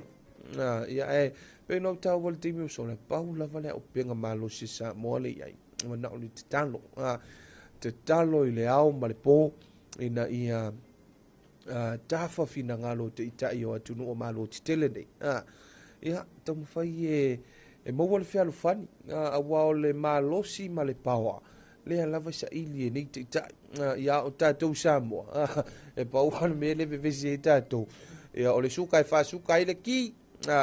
Ia ae pe no tau le taimi o sola pau lava le auupega malosi Samoa le iai mana o le tatalo, tatalo i le ao ma le po ina ia tafa finagalo te itai o atunuu o malo tetele nei. Ia taumafai e maua le fealofani, aua o le malosi ma le paoa lea lava saili e nei taitai, ia o tatou Samoa, e pau le mea le vevesi ai tatou, ia o le suka e faasuka ai le ki,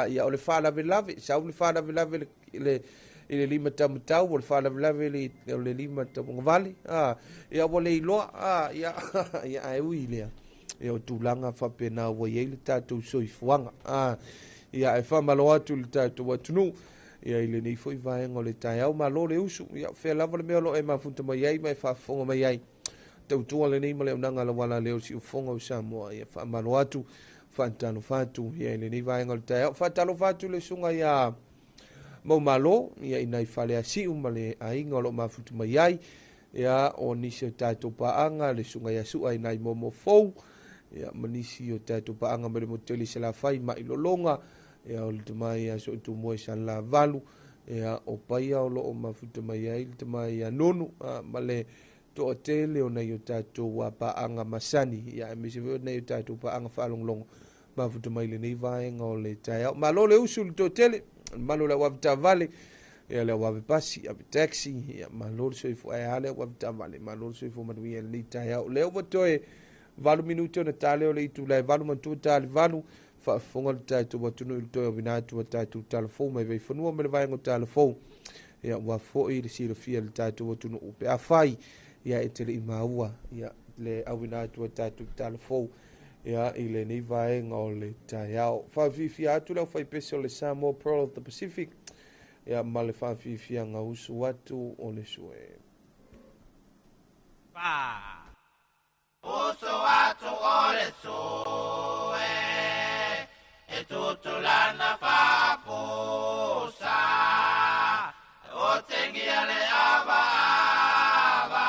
ia o le faalavelave, sau le faalavelave le i le lima taumatau o le faalavelave o le lima tauagavale a ia ua le iloa a ia ia ae ui lea ia o tulaga faapena ua i ai le tatou soifuaga a ia e faamalo atu i le tatou atunuu ia i lenei foi vaega o le taeao. Malo le usu, ia fea lava le mea o lo o e mafuta mai ai ma e faafofoga mai ai. Tautua lenei ma le auaunaga lauala lea o le Siufofoga o Samoa. Ia faamalo atu, faatalofa atu ia i lenei vaega o le taeao. Faatalofa atu le susuga ia Maumalo ia i nai Faleasiu ma le aiga o lo o mafuta mai ai. Ia o nisi o tatou paaga, le susuga ia Sua i nai Momo Fou, ia ma nisi o tatou paaga mai le motu tele i Salafai, Mailologa, ia o le tama ia Sootumua i Salelavalu, ia o Paia o lo o mafuta mai ai le tama ia Nunu, ma le toatele o nai o tatou paaga masani, ia aemaise foi o nai o tatou paaga faalogologo mafuta mai lenei vaega o le taeao. Malo le usu i le toatele, malo le au avetaavale, ia le au avepasi, ave taxi, ia malo le soifua, ae a le au avetaavale, malo le soifua manuia i lenei taeao. Lea ua toe 8 minute ona ta lea o le itula e 8 matua ta le 8, faafofoga le tatou atunuu i le toe auina atu a tatou talafou mai Vaifanua ma le vaega o talafou. Ia ua foi le silafia le tatou atunuu pe afai ia e te le i maua ia le auina atu a tatou talafou ia i lenei vaega o le taeao. Faafiafia atu le aufaipese o le Samoa Pearl of the Pacific ia ma le faafiafiaga usu atu o le sue. Fa. Usu atu o le sue, e tutulana faapusa, o tengia le ava ava,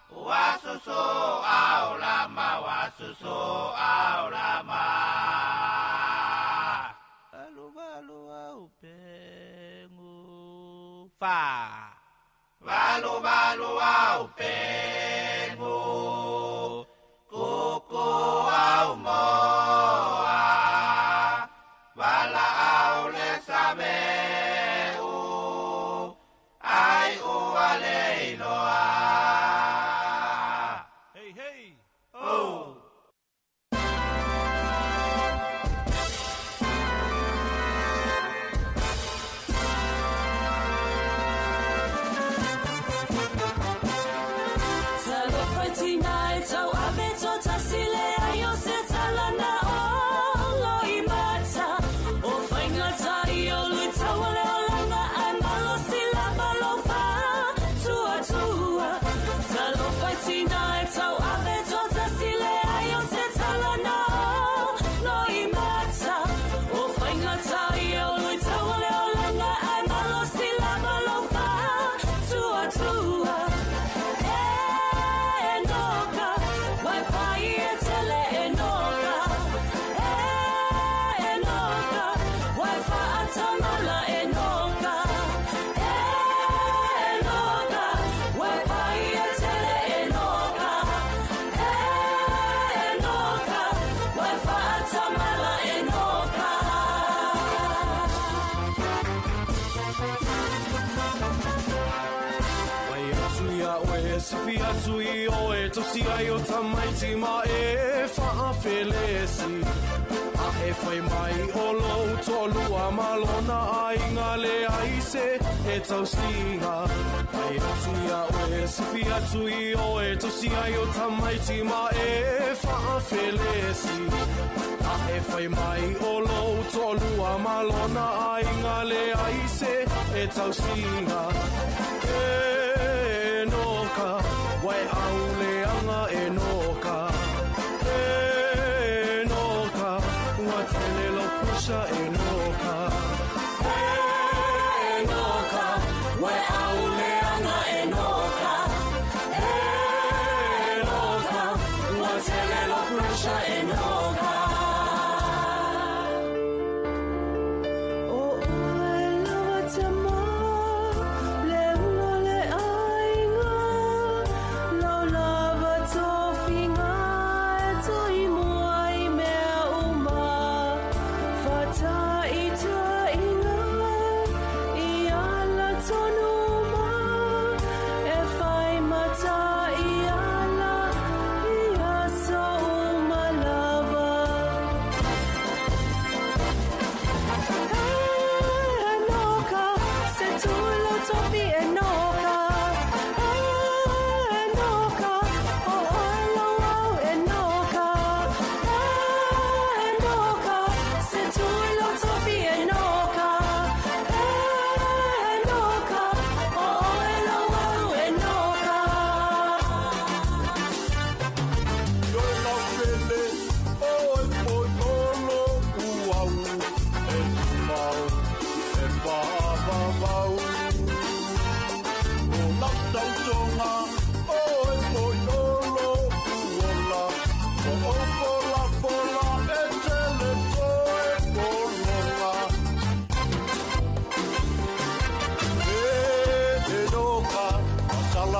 ua susu au lama, ua susu au lama. Valu valu au pengu, fa. Valu valu au pengu, kuku au moa, wala au le sameu, ai ua le iloa. Hey, hey, oh! Tosi ai o tamaiti ma e whaafelesi. A e whai mai o lou tolua malona ai ngā le ai se e tausinga. Ai atu ia oe, sifi atu i oe, tosi ai o tamaiti ma e whaafelesi. A e whai mai o lou tolua malona ai ngā le ai se e tausinga. E noka, wai aule anga e noka. E noka, ua tele lo pusha e noka. E noka, wai aule anga e noka. E noka, ua tele lo pusha e noka. Le unga le aiga, lau lau.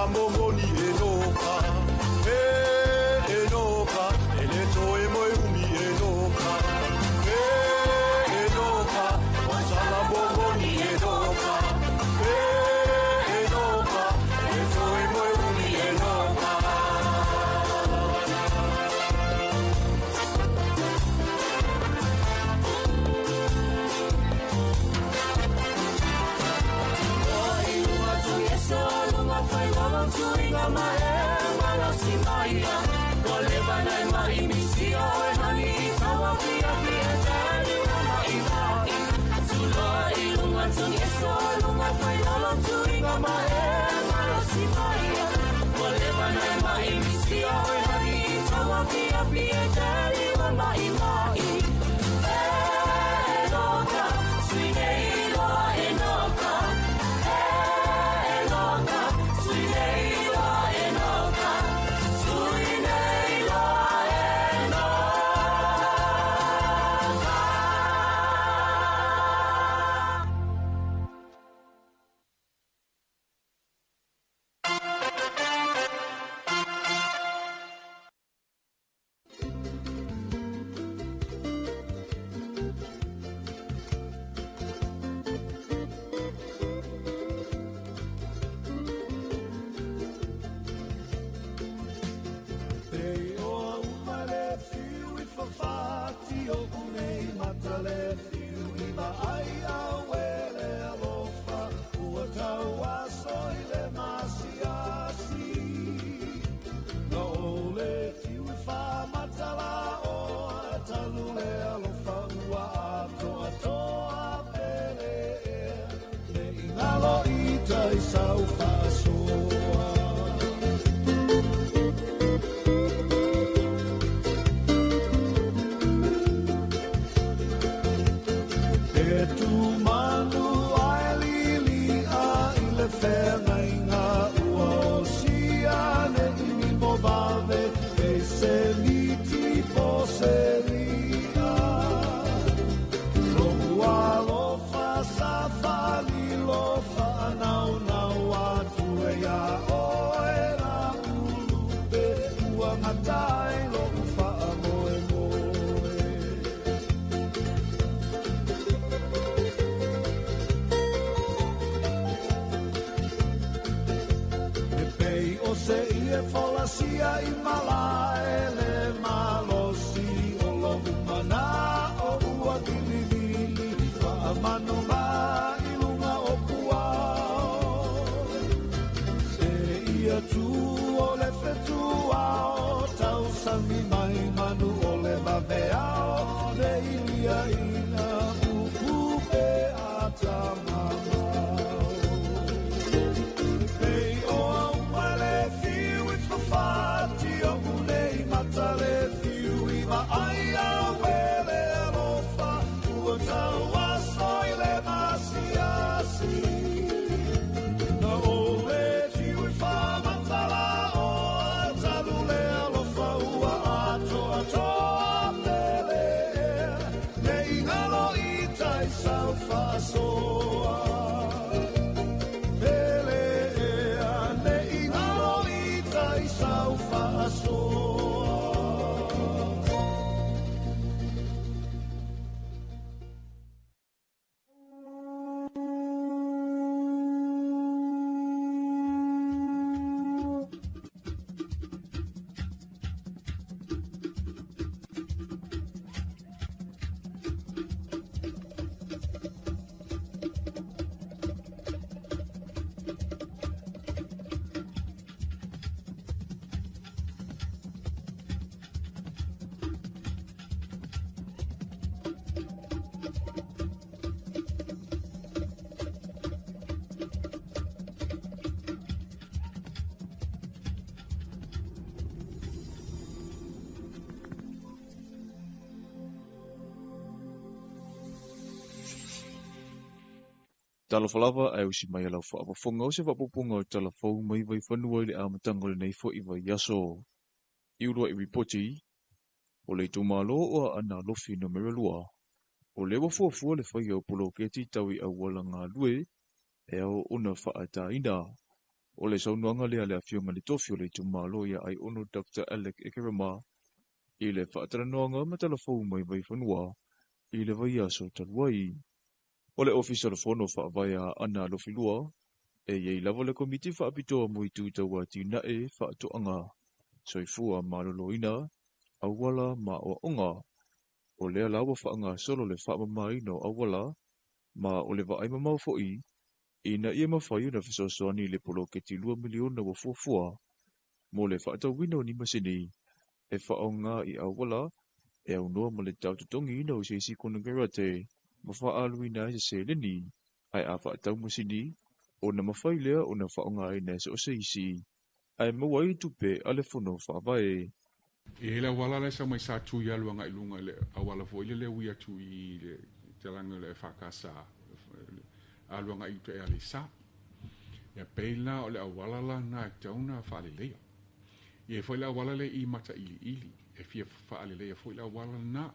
sala mongoni e noka. E e noka, e le toe moe umi e noka. E e noka, o sala mongoni e noka. E e noka, e le toe moe umi e noka. Talofa lava ae usi mai lau faafofoga o se faapupuga o tala fou mai vaifanua i le amataga o lenei fo'i vaiaso. I ulua'i ripoti, o le itumalo o Aana Alofi numera 2, o lea ua fuafua le faia o poloketi tau i auala galue e ao ona faataina. O le saunoaga lea a le Afioga i le Tofi o le itumalo ia Aiono Dr Alec Ekerema i le faatalanoaga ma talafou mai Vaifanua i le vaiaso talu ai. O le Ofisa o le Fono Faavae a Aana Alofi 2, e i ai lava le Komiti Faapitoa mo Itu Tau Atinae, Faatoaga, Soifua Maloloina, Auala ma Aoaoga. O lea la ua faagasolo le faamamaina o auala, ma o le vaai mamao foi, ina ia mafai ona fesoasoani i le poloketi $2 miliona ua fuafua mo le faatauina o ni masini e faaaoga i auala e aunoa ma le tau totogiina o se isi konekarate ma faaaluina ai se seleni, ae a faatau masini, ona mafai lea ona faaaogaina e so o se isi, ae maua ai tupe a le Fono Faavae. E i ai le auala la e sau mai Satui alu agai i luga i le auala foi lele e ui atu i le talaga o le EFKS, alu agai i uta i Aleisa. Ia pei la o le auala lana e tatau ona faaleleia. E i ai foi le auala lea i Matailiili, e fia faaleleia foi le auala lena.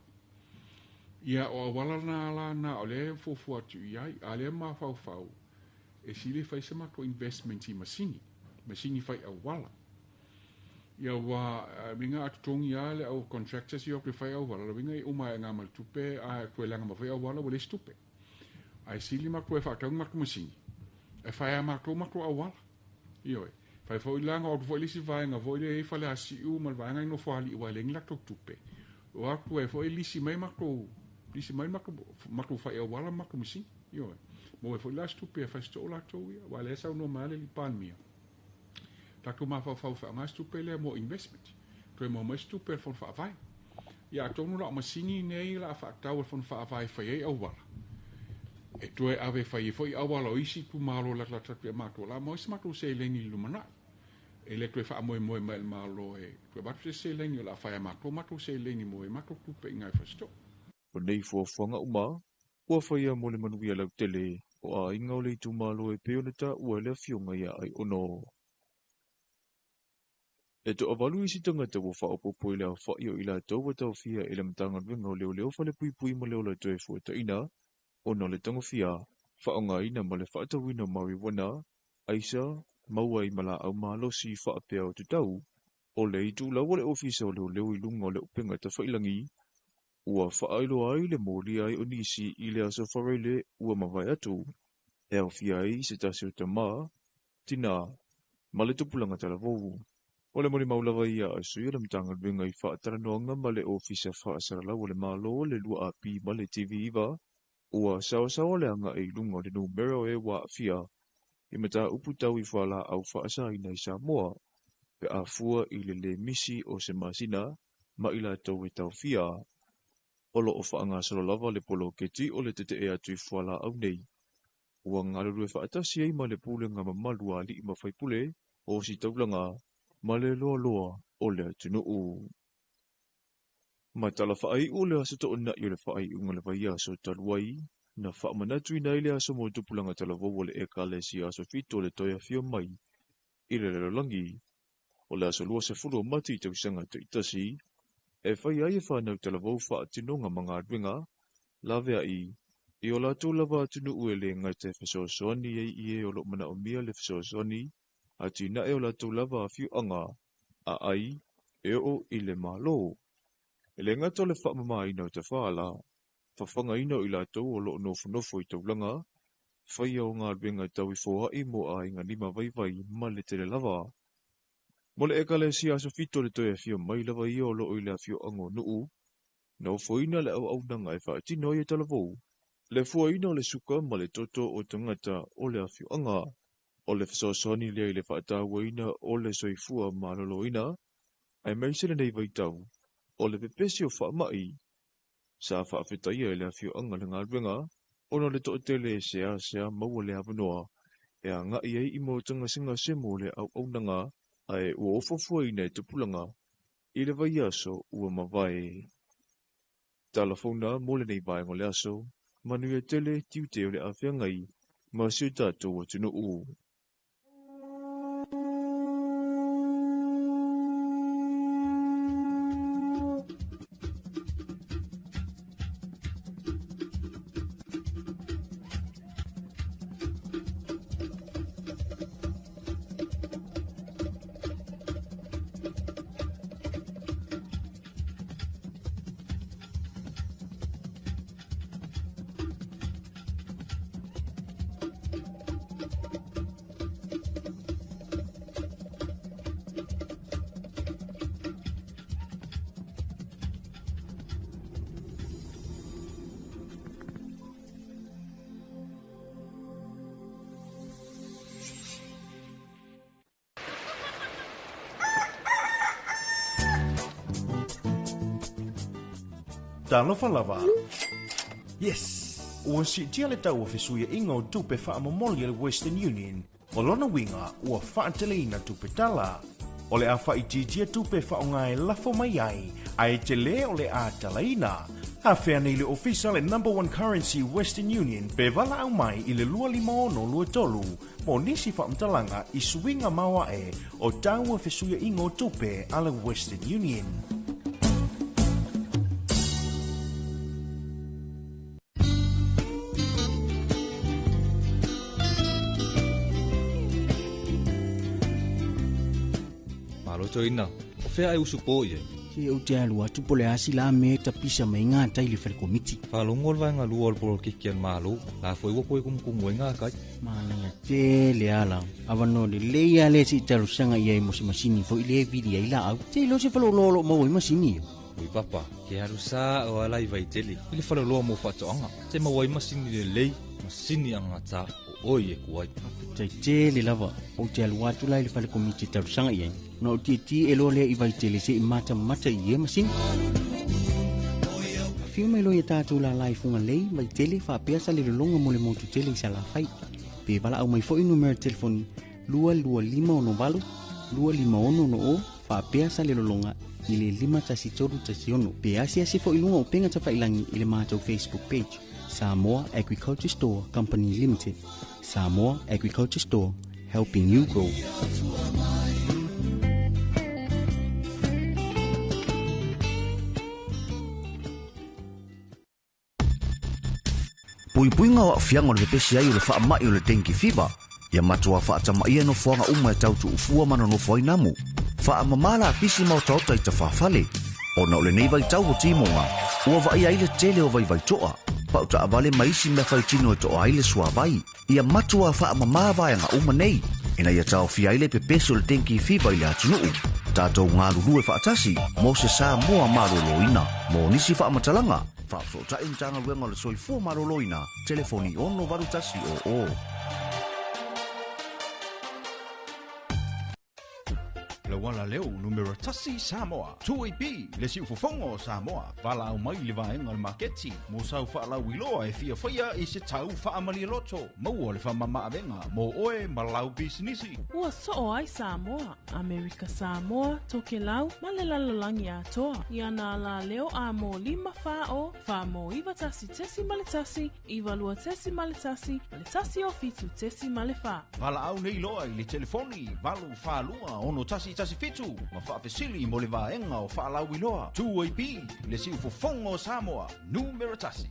Ia o auala na la na o lea e fuafua atu i ai, a o lea e mafaufau e sili fai se matou investment i masini, masini fai auala. Ia ua uiga a totogi lava le au contractors ia o atu e fai auala, o le uiga e uma ae ma le tupe ae toe leaga mai foi auala ua leai se tupe. Ae sili matou e faatau ni matou masini e fai lava e matou matou auala. Ioe. Fai foi la na o atu foi le isi vaega foi lea e i ai Faleasiu ma le vaega i Nofoalii aua e leai ni latou tupe. O atu ai foi lisi mai matou, lisi mai matou, matou fai auala ma matou masini. Ioe. Maua ai foi la se tupe e fai seto'o latou ia, aua o lea e saunoa mai lava le alii Palemia, tatou mafaufau e faaaoga se tupe lea mo investment, toe maua mai se tupe a le Fono Faavae. Ia atonu la o masini nei o le a faatau a le Fono Faavae e fai ai auala, e toe ave e fai ai foi auala o isi itumalo latalata atu ia matou, o le a maua ai se matou seleni i le lumanai. E le toe faamoemoe mai i le Malo e toe avatu se seleni, o le a fai e matou matou seleni mo ai matou tupe i ina e Fasito'o. O nei fuafuaga uma, ua faia mo le manuia lautele o aiga o le itumalo e pei ona taua e le Afioga ia Aiono. E toavalu isi tagata ua faaopoopo i le aofai o i latou ua taofia e le Matagaluega o Leoleo Falepuipui ma le Ola Toefuataina ona o le tagofia, faaaogaina ma le faatauina o marijuana, aisa, maua ai ma laau malosi faapea o tatau. O le itulau o le Ofisa o Leoleo i luga o le upega tafailagi, ua faailoa ai le molia ai o nisi i le aso Faraile ua mavae atu, e aofia ai se tasi o tama, tinā, ma le tupulaga talavou. O le molimau lava ia a sui o le Matagaluega i faatalanoaga ma le Ofisa Faasalalau o le Malo, le 2AP ma le TV9, ua saosaoa le agai i luga o le numera o e ua aafia i mataupu tau i fualaau faasaina i Samoa, pe a fua i le lē misi o se masina ma i latou e taofia. O lo o faagasolo lava le poloketi o le tetee atu i fualaau nei. Ua galulue faatasi ai ma le pulega mamalu a alii ma faipule o Ositaulaga ma le loaloa o le atunuu. Ma tala faaiu o le aso toonai o le faaiuga o le vaiaso talu ai, na faamanatuina ai le aso mo tupulaga talavou o le Ekalesia Aso Fito o le toe afio mai i le lalolagi. O le aso 20 o Mati i tausaga taitasi, e faia ai e fanau talavou faatinoga ma galuega laveai i o latou lava atunuu e le gata e fesoasoani ai i e o lo o manaomia le fesoasoani, atinae o latou lava afioaga, a ai e oo i le Malo. E le gata o le faamamaina o tafala, fafagaina o i latou o lo o nofonofo i taulaga, faia o galuega tau i foai mo aiga lima vaivai ma le tele lava. Mo le Ekalesia Aso Fito le toe afio mai lava ia o lo o i le afioaga o Nuu, na ofoina le auaunaga e faatino ai e Talavou, le fuaina o le suka ma le toto o tagata o le afioaga. O le fesoasoani lea i le faatauaina o le soifua maloloina, aemaise lenei vaitau o le pepesi o faamai. Sa faafetaia e le afioaga le galuega ona o le toatele e seasea maua le avanoa e agai ai i maota gasegase mo le auaunaga ae ua ofofoina e tupulaga i le vaiaso ua mavae. Tala fou na mo lenei vaega o le aso, manuia tele tiute o le a feagai ma si o tatou atunuu. Talofa lava. Yes! Ua siitia le tau o fesuiaiga o tupe faamomoli a le Western Union, o lona uiga ua faateleina tupe tala. O le a faaitiitia tupe faaaoga e lafo mai ai, ae telē o le a talaina. Afea nei le ofisa le Number One Currency Western Union pe valaau mai i le 25623 mo nisi faamatalaga i suiga maoae o tau o fesuiaiga o tupe a le Western Union. Malo toeaina, o fea e usupo i ai? Se ou te alu atu po o le a se la mea e tapisa mai gatai i le fale komiti. Faalogo le vaega lua o le polokiki a le Malo, la foi ua toe kumukumu ai gatai. Manaia tele ala. Avanoa lelei lava lea se i talosaga i ai mo se masini foi lea e vili ai laau. Se iloa se faleoloa o lo o maua ai masini ia. Ui papa, ke alu sao ala i Vaitele i le faleoloa mo faatoaga. Te maua ai masini lelei, masini agata o oe e ku ai. Faafetai tele lava. Ou te alu atu la i le fale komiti e talosaga i ai. Ona ou tietie loa lea i Vaitele se i matamata i ia masini. Afio mai loa ia tatou lala i Fugalei, Vaitele, faapea Salelologa mo le motu tele i Salafai. Pe valaau mai foi numera telefoni 22568 25660 faapea Salelologa i le 51316 pe asiasi foi i luga o upega tafailangi i le matou Facebook page Samoa Agriculture Store Company Limited. Samoa Agriculture Store, helping you grow. Puipuiga o aafiaga o le pepesi ai o le faamai o le dengue fever. Ia matuā faatamaiia nofoaga uma e tau tuufua ma nonofo ai namu. Faamamā lapisi ma otaota i tafafale. Ona o lenei vaitau o timoga, ua vaaia ai le tele o vaivaitoa, pau taavale ma isi mea faitino e toa ai le suavai. Ia matuā faamamā vaega uma nei, ina ia taofia ai le pepesi o le dengue fever i le atunuu. Tatou galulue faatasi mo se Samoa maloloina. Mo nisi faamatalaga, faafesootai Matagaluega o le Soifua Maloloina, telefoni 68100. Lauala leo numera tasi Samoa, 2AP, le siufofoga o Samoa, valaau mai i le vaega o le maketi mo sau faalauiloa e fia faia i se tau faamalie loto. Maua le faamamaavega mo oe ma lau pisinisi. Ua soo ai Samoa, Amerika Samoa, Tokelau ma le lalolagi atoa i ana alaleo a mo 5 4 0 4 mo 9 1.1 9 2 1 ma le 1 o 7 4. Valaau nei loa i le telefoni 8 4 2 6 1 1 7 ma faafesili mo le vaega o faalauiloa 2AP le siufofoga o Samoa numera tasi.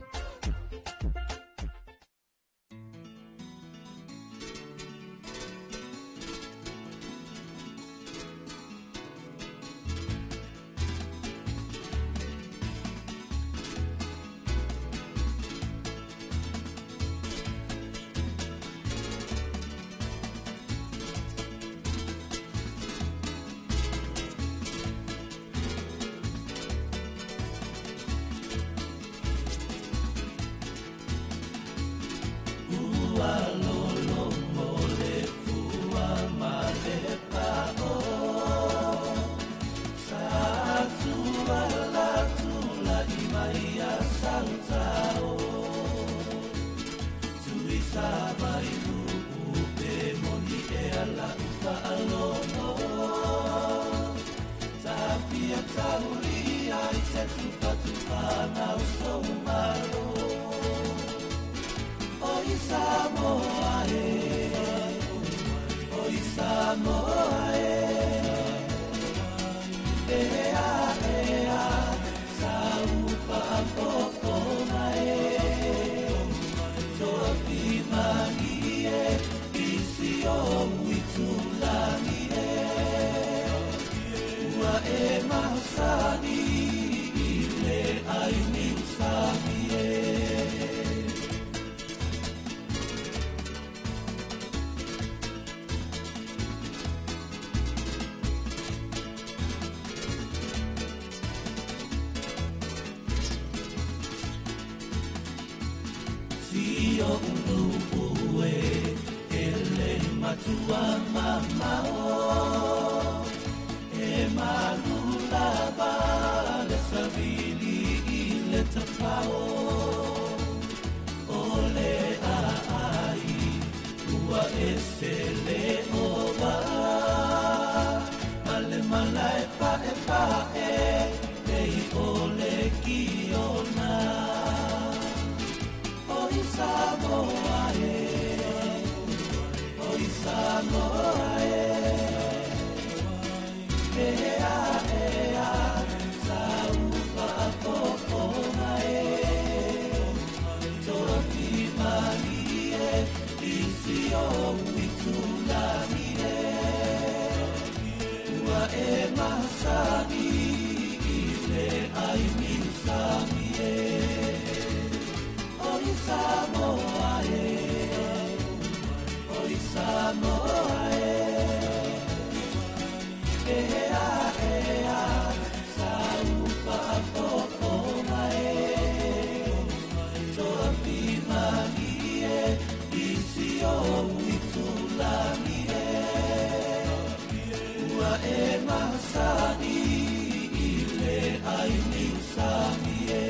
Samoa e. Ea ea sa ufa fofoga e. Tofi malie isi o itulagi e. Ua e masani i le ai miusami e. O i Samoa e. O i Samoa e. Ea ea sa ufa fofoga e. Tofi malie isi o itulagi e. Ua e masani i le ai miusami e.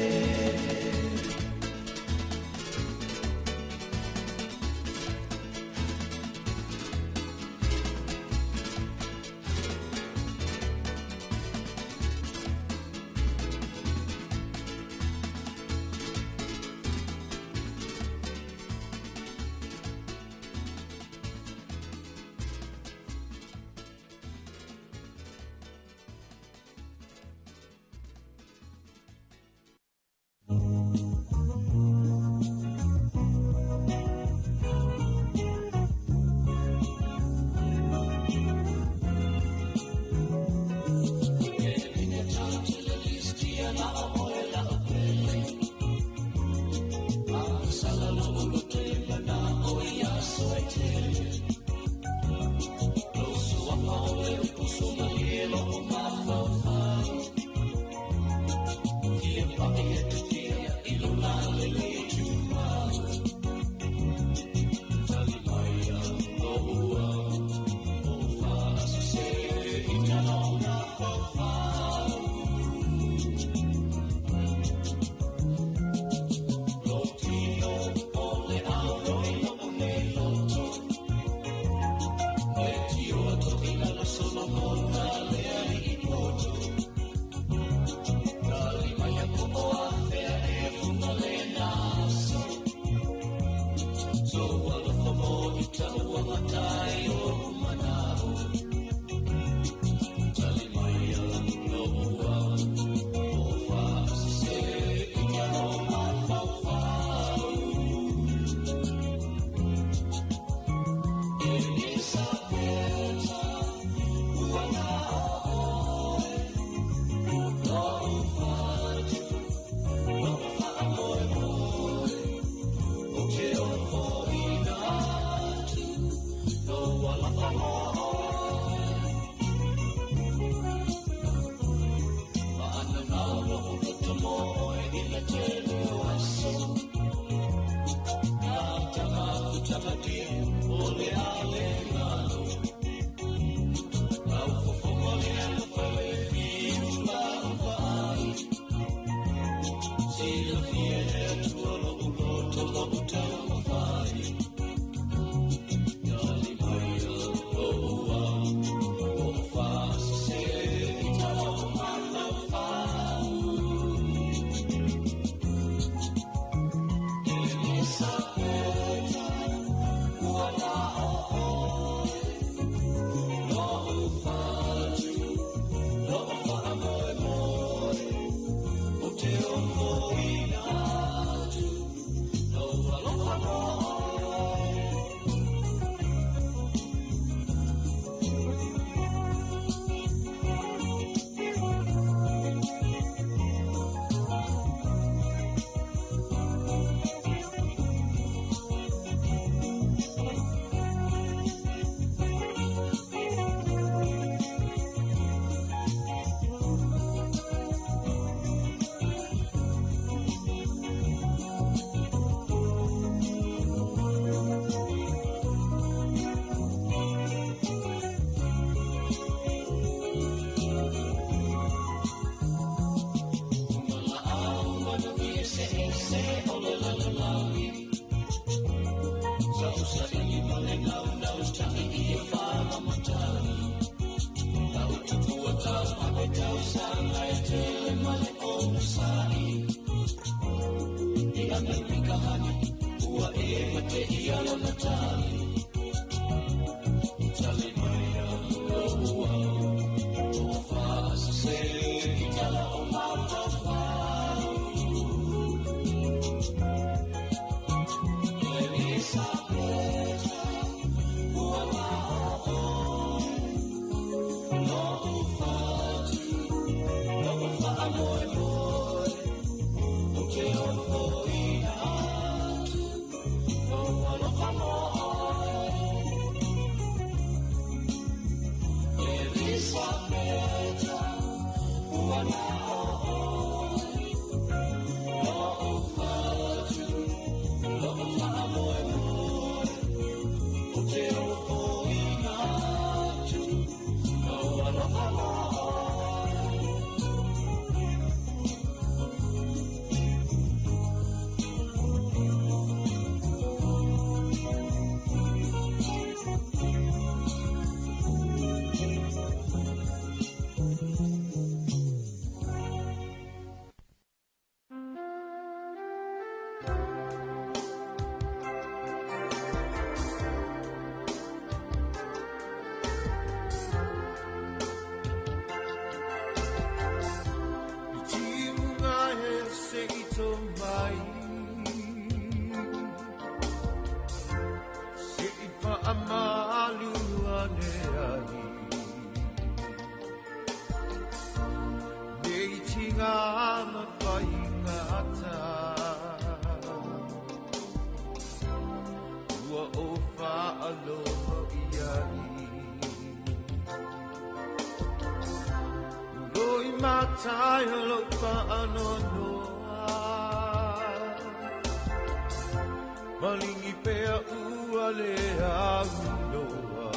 Malingi pea ua le aunoa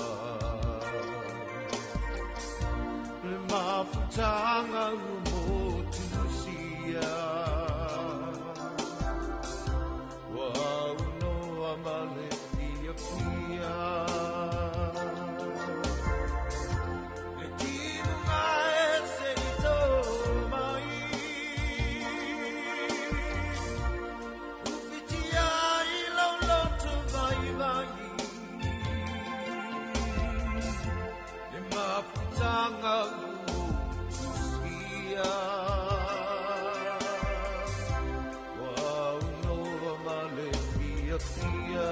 Le mafutanga ua motusia Ua aunoa ma le fia fia Le timuga e se i tō mai Ufitia i lau loto vai vai Le mafutanga ua tusia Ua aunoa ma le fia fia.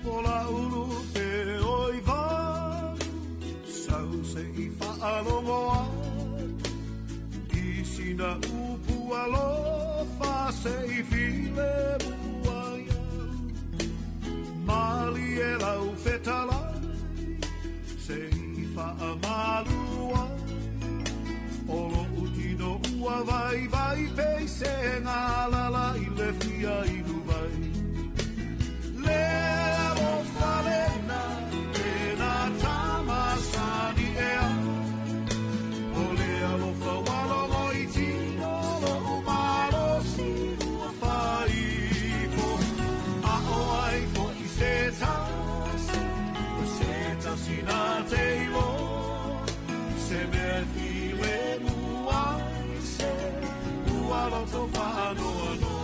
Ola ulu te oi valu, sau se i whaalongo atu. I sina upu alofa se i file mua iau. Mali e lau fetalai, se i whaamalu tasi na te iloa Se mea e filemu ai se Ua loto whaanoanoa.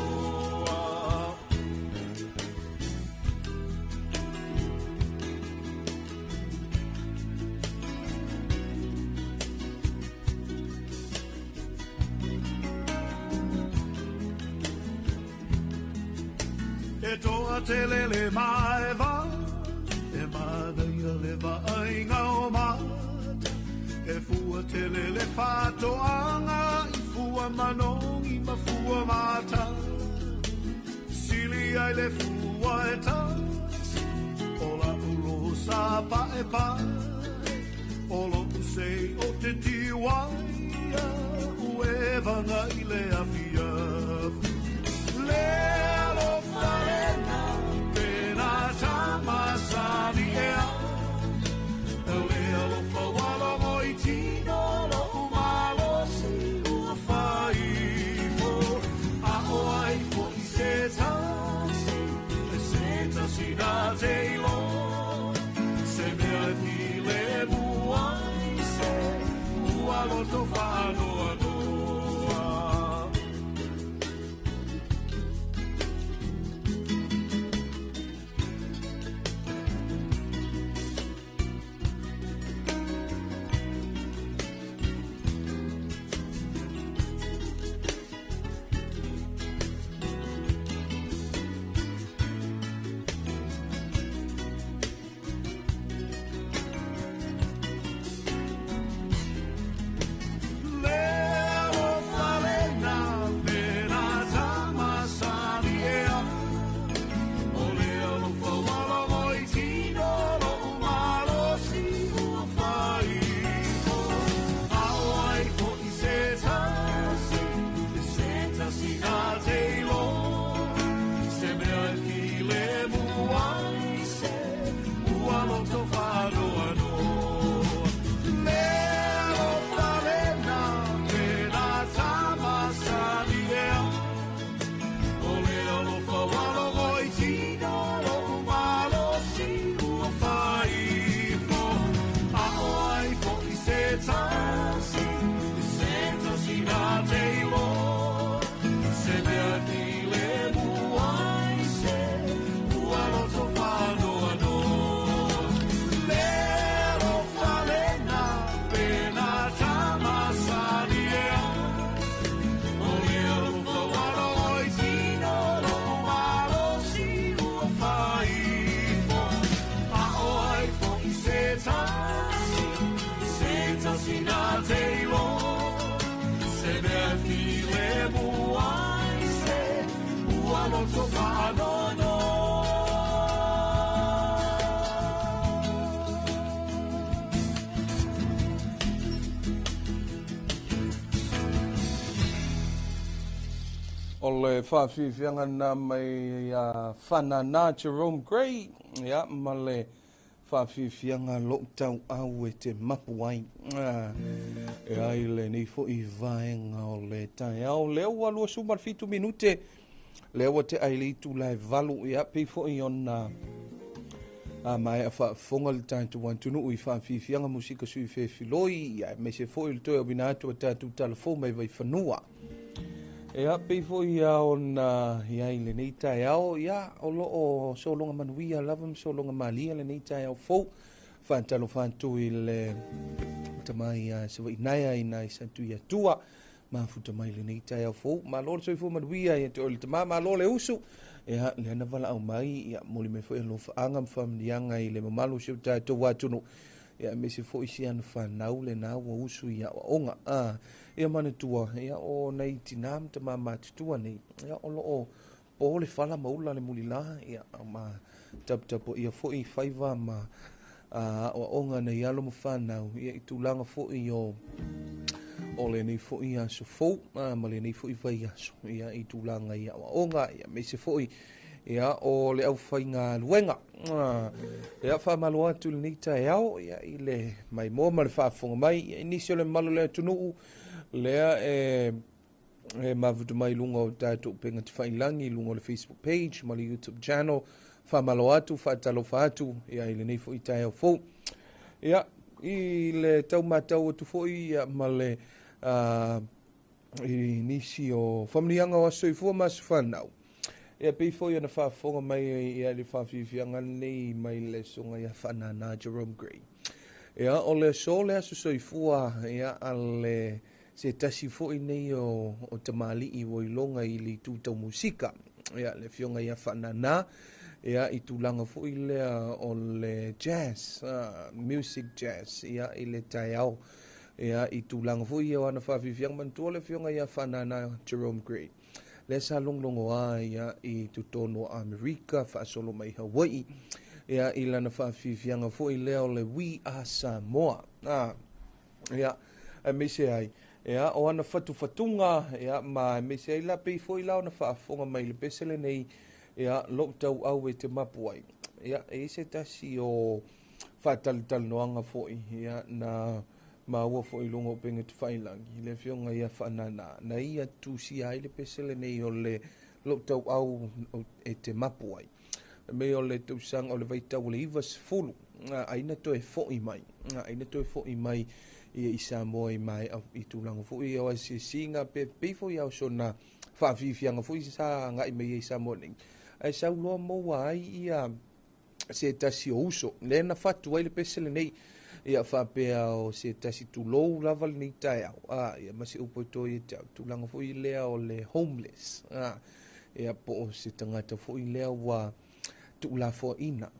E toa te lele mai va E mana ia le vaaiga o mata E fua te lele whatoanga I fua manongi ma fua mata Sili ai le fua e tasi O la ulo sa pa e pae O lo sei o te tiwaia Ue vanga i le afiafi Le alofa lena Pena tamasani ea Le alofa walogo i tino Lo umalosi ua whaifo A o ai fo i se tasi E se tasi na te iloa Se mea e file muai se Ua loto whaanoanoa. Le alofa lena pena tamasani ea O le alofa walogo i tino Lo umalosi ua whaifo A o ai fo i se tasi E se tasi na te iloa Se mea e file muai se Ua loto whaanoanoa. Le alofa lena pena tamasani ea O le alofa walogo i tino Lo umalosi ua whaifo A o ai fo i se tasi E se tasi na te iloa Se mea e file muai se Ua loto whaanoanoa. Le alofa lena pena tamasani ea O le alofa walogo i tino Lo umalosi ua whaifo A o ai fo i se tasi Se tasi na te iloa Se mea e file muai se Ua loto whaanoanoa. O le whaafifianga na mai a whanana Jerome Gray ia ma le whaafifianga lo tau au e te mapu ai. E ai le nei fo i vaenga o le taeao lea ua 27 minute lea ua te ai le itu lae valu ia pei fo i ona a mai a whaafonga le tātou atunuu i whaafifianga musika sui whewhiloi ia me se fo i le toe o bina atu a tātou talafou mai vai whanua. Ia, pei foi ia ona ia i lenei taeao, ia, o lo o sologa manuia lava ma sologa malia lenei taeao fou. Whaatalo whaatu i le tamai a Savaʻi i nai sa tui atua. Mafuta mai lenei taeao fou. Malo le soifua manuia ia te o le tamā, malo le usu. Ia, le ana valaau mai, ia, moli mai foi alofaaga ma faamanuiaga i le mamalu o si o tatou atunu. Ia, me se foi si ana whanau le nā ua usu i aoaoga. Ia manatua, ia o nei tinā ma tamā matutua nei. Ia o lo o po le whala maula le mulila, ia ma tapu ia foi whaiva ma aoaoga nei alo ma whanau. Ia i tūlanga foi o le nei foi aso fou, ma le nei foi vai aso. Ia i tūlanga i aoaoga, ia me se foi ia o le au whainga luenga. Ia whamalo atu le nei taeao, ia i le mai moa ma le whaafonga mai, ia inisi o le malo le atunuu, lea e mafuta mai lunga o tātou penga te whailangi, lunga o le Facebook page, ma le YouTube channel, whamalo atu, whaatalofa atu, ia i le nei foi taeao fou. Ia, i le tau matau atu foi ia, ma le i nisi o faamanuiaga o aso soifua ma aso fanau. Ia pei foi ona faafofoga mai ia le faafiafiaga lenei mai le susuga ia Faanana Jerome Gray. Ia, o le aso le aso soifua ia a le se tasi foi nei o tamalii ua iloga i le itu tau musika. Ia, le afioga ia Faanana, ia, i tulaga foi lea o le jazz, music jazz, ia, i le taeao. Ia, i tulaga foi ia o ana faafiafiaga manatua le afioga ia Faanana Jerome Gray. Lea sa logologoa ia i totonu o Amerika, faasolo mai Hawaii, ia, i lana faafiafiaga foi lea o le We Are Samoa. Ia, aemaise ai, ia, o ana fatufatuga, ia, ma aemaise ai la pei foi la ona faafofoga mai le pese lenei, ia, lou tauau e te mapu ai. Ia, e i se tasi o faatalatalanoaga foi, ia, na maua foi i luga o upega tafailagi, le afioga ia Faanana, na ia tusia ai le pese lenei o le lou tauau e te mapu ai. Me o le tausaga o le vaitau o le 90, aina toe foi mai, aina toe foi mai ia i Samoa i mai i tulaga foi o asiasiga pe pei foi au sona faafiafiaga foi sa agai mai ai i Samoa nei. Ae sau loa maua ai ia se tasi o uso, lea na fatu ai le pese lenei, ia faapea o se tasi tulou lava lenei taeao, ia ma se upu e toe ia te au, tulaga foi lea o le homeless, ia po o se tagata foi lea ua tuulafoaina,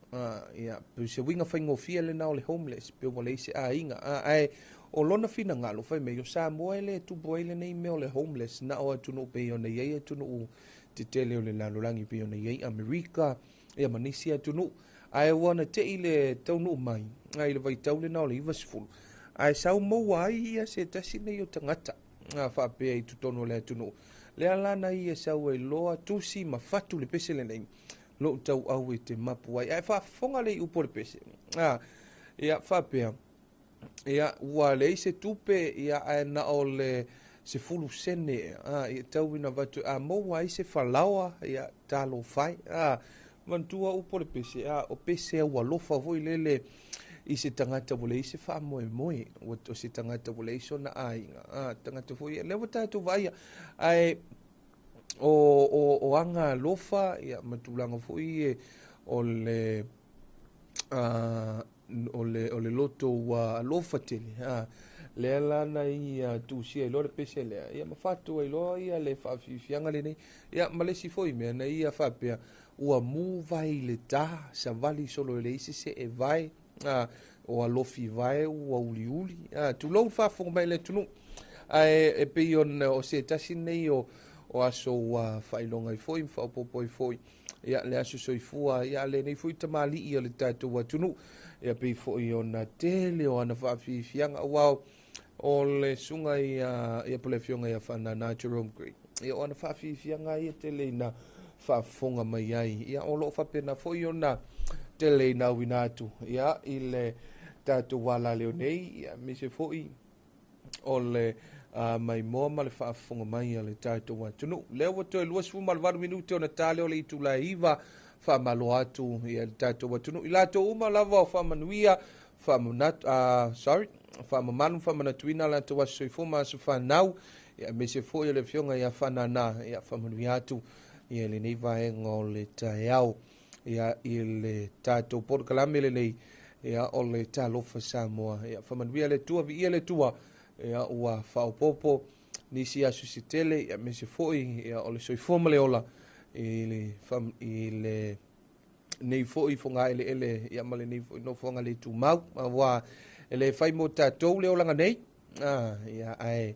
ia, pe se uiga faigofie lena o le homeless, pe ua leai se aiga, ae o lona finagalo fai mai, o Samoa e le tupu ai lenei mea o le homeless, na o atunuu pei ona i ai atunuu tetele o le lalolagi pei ona i ai Amerika, ia ma nisi atunuu, ae ua na tei le taunuu mai, i le vaitau lena o le 90, ae sau maua ai ia se tasi nei o tagata, faapea i totonu o le atunuu. Lea la na ia sau ai loa tusi ma fatu le pese lenei, lou tauau e te mapu ai. Ae faafofoga le upu o le pese. Ia, faapea, ia, ua leai se tupe, ia, ae na o le 10 sene, ia tau ina avatu, a maua ai se falaoa, ia, talofa ai. Manatua upu o le pese, o pese ua alofa foi lele i se tagata ua leai se faamoemoe, o se tagata ua leai sona aiga, tagata foi, lea ua tatou vaaia, ae o aga alofa, ia, ma tulaga foi o le o le loto ua alofa tele, lea la na ia tusia i loa le pese lea, ia ma fatu ai loa ia le faafiafiaga lenei, ia ma le isi foi mea na ia faapea, ua mu vai le tā, savali solo e le isi se e vai, o alofi vai ua uliuli, tulou faafofoga mai le atunuu, ae e pei ona o se tasi nei o aso ua faailoga ai foi ma faaopoopo ai foi, ia le aso soifua, ia lenei foi tamalii o le tatou atunuu, ia pei foi ona tele o ana faafiafiaga, aua o le susuga ia po le afioga ia Faanana Jerome Gray, ia o ana faafiafiaga ia tele ina faafofoga mai ai, ia o loo faapena foi ona tele ina auina atu, ia i le tatou alaleo nei, ia aemaise foi o le maimoa ma le faafofoga mai a le tatou atunuu. Lea ua toe 28 minute ona tale o le itula e 9, faamalo atu ia le tatou atunuu. I latou uma lava o faamanuia, faamamalu faamanatuina latou aso soifua ma aso fanau, ia aemaise foi o le afioga ia Faanana, ia faamanuia atu ia lenei vaega o le taeao, ia i le tatou polokalame lenei, ia o le Talofa Samoa. Ia faamanuia le Atua, viia le Atua, ia ua faaopoopo nisi aso se tele, ia aemaise foi ia o le soifua ma le ola i le nei foi fogaeleele, ia ma lenei foi nofoaga le tumau, aua e le fai mo tatou le olaga nei, ia ae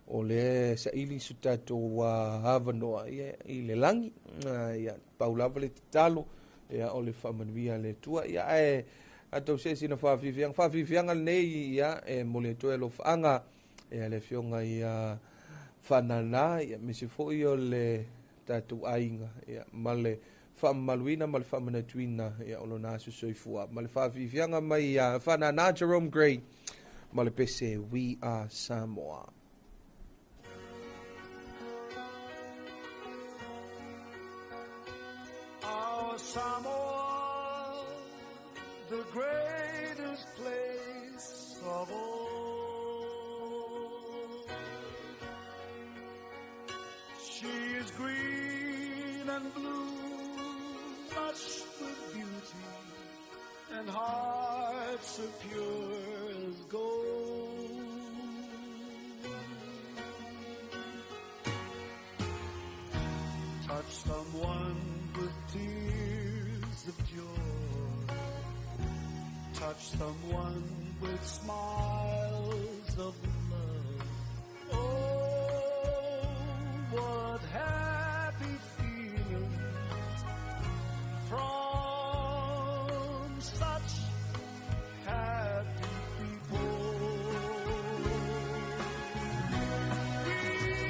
o le saili so tatou avanoa ia i le lagi, ia pau lava le tatalo, ia o le faamanuia le Atua, ia ae atau se sina faafiafiaga lenei, ia e momoli atu ai alofaaga, ia le afioga ia Faanana, ia aemaise foi o le tatou aiga, ia ma le faamamaluina ma le faamanatuina, ia o lona aso soifua ma le faafiafiaga mai ia Faanana Jerome Gray ma le pese We Are Samoa. Our Samoa, the greatest place of old. She is green and blue, lush with beauty, and hearts are pure as gold. Touch someone with tears of joy. Touch someone with smiles of love. Oh, what happy feelings from such happy people. We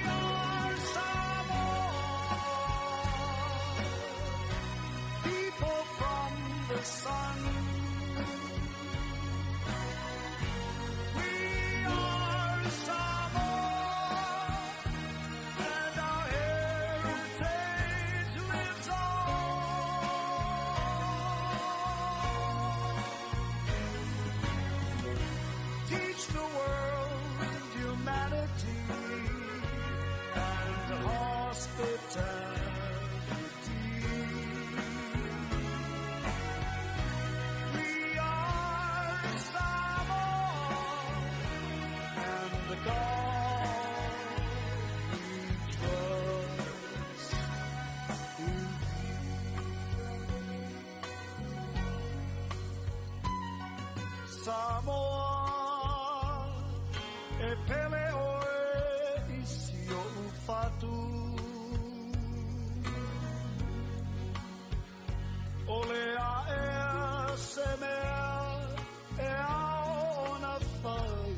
are Samoa, people from the sun. We are Samoa, and our heritage lives on. Teach the world humanity and hospitality. We are Samoa, and the God we trust is Samoa, e pele oe i si o fatu. O le a ea se mea e ao ona whai,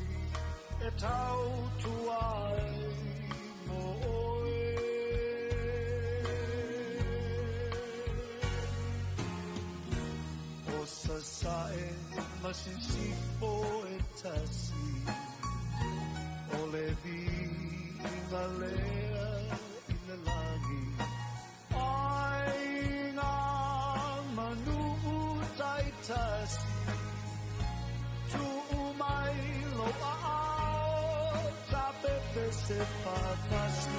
e tau tuai mo oe. O sasae masisifo e tasi, o le vi inga lea i le langi. Ai ngā manu tai tasi, tuu mai lo ao, ta pepe se fatasi.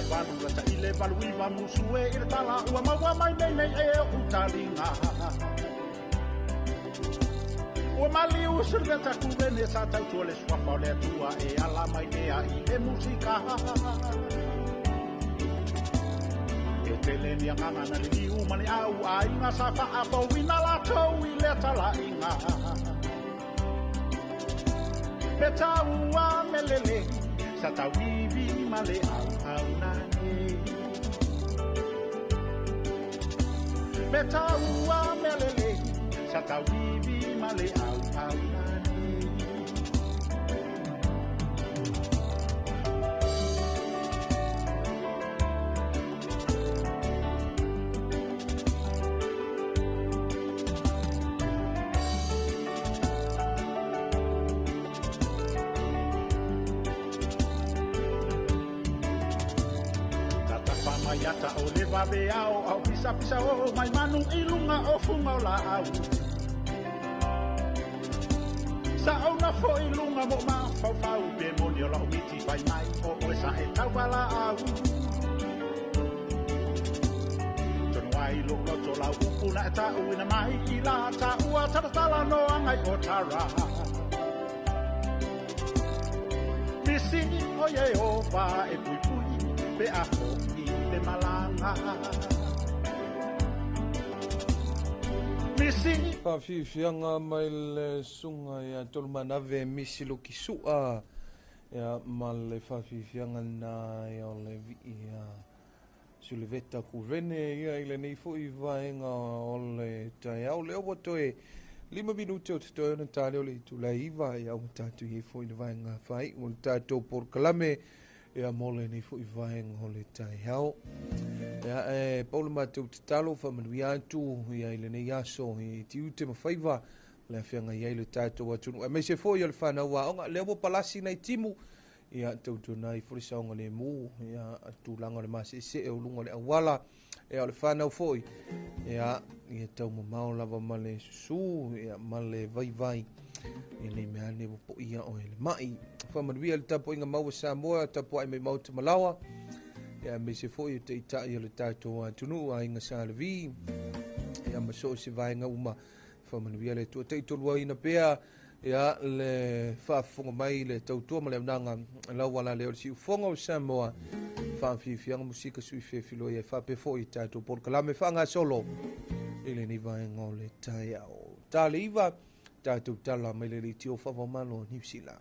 8 lata i le 89 musu e i le tala ua maua mai nei nei e o utaliga. Ua maliu Silveta Kurene sa tautua le suafa o le Atua e ala mai lea i le musika. E tele ni agaga na liliu ma le au aiga sa faafouina latou i le talaiga. Pe taua melele sa tauivi ma le auauna nei. Pe taua melele sa tauivi ma le auauna nei. Tatafa mai ata o le vave ao au pisa pisa o mai manu i lunga o funga o laau. Sa ona fo i lunga mo mafaufau pe moni o lau miti fai mai o oe sa e tauvala au. Tono ai lo loto lau upu na e tau ina mai i la taua taratala no angai o tara. Misi o Yehova e pui pui pe aho i le malanga. Misi Faafiafiaga mai le suga ia Tolumanave Misi Lokisu'a ia ma le faafiafiaga na ia o le vi'i ia Suleveta Kurene ia i lenei fo'i vaega o le taeao lea ua toe 5 minute o totoe ona ta lea o le itula e 9 ia ua tatou i ai foi i le vaega faai'u o le tatou polokalame ia mo lenei fo'i vaega o le taeao. Ia e pau le matou tatalo faamanuia atu ia i lenei aso i tiute ma faiva o le afeaga i ai le tatou atunuu aemaise foi o le fanau aoga lea ua palasi nai timu ia tautuana ai foi le saogalemu ia tulaga o le maseesee o luga o le auala ia o le fanau foi ia ia taumamao lava ma le susū ia ma le vaivai ia nei mea ane ua poia oe le ma'i. Faamanuia le tapuaiga maua Samoa tapuai mai maota malaoa ia aemaise foi o taitai o le tatou atunuu aiga Sa Levi ia ma so o se vaega uma. Faamanuia le Atua taitoluaina pea ia le faafofoga mai le tautua ma le aunaga lauala lea o le siufoga o Samoa faafiafiaga musika sui fefiloai ai faapea foi i tatou polokalame faagasolo i lenei vaega o le taeao. Ta le 9 tatou tala mai le leitio faavaomalo o Niu Sila.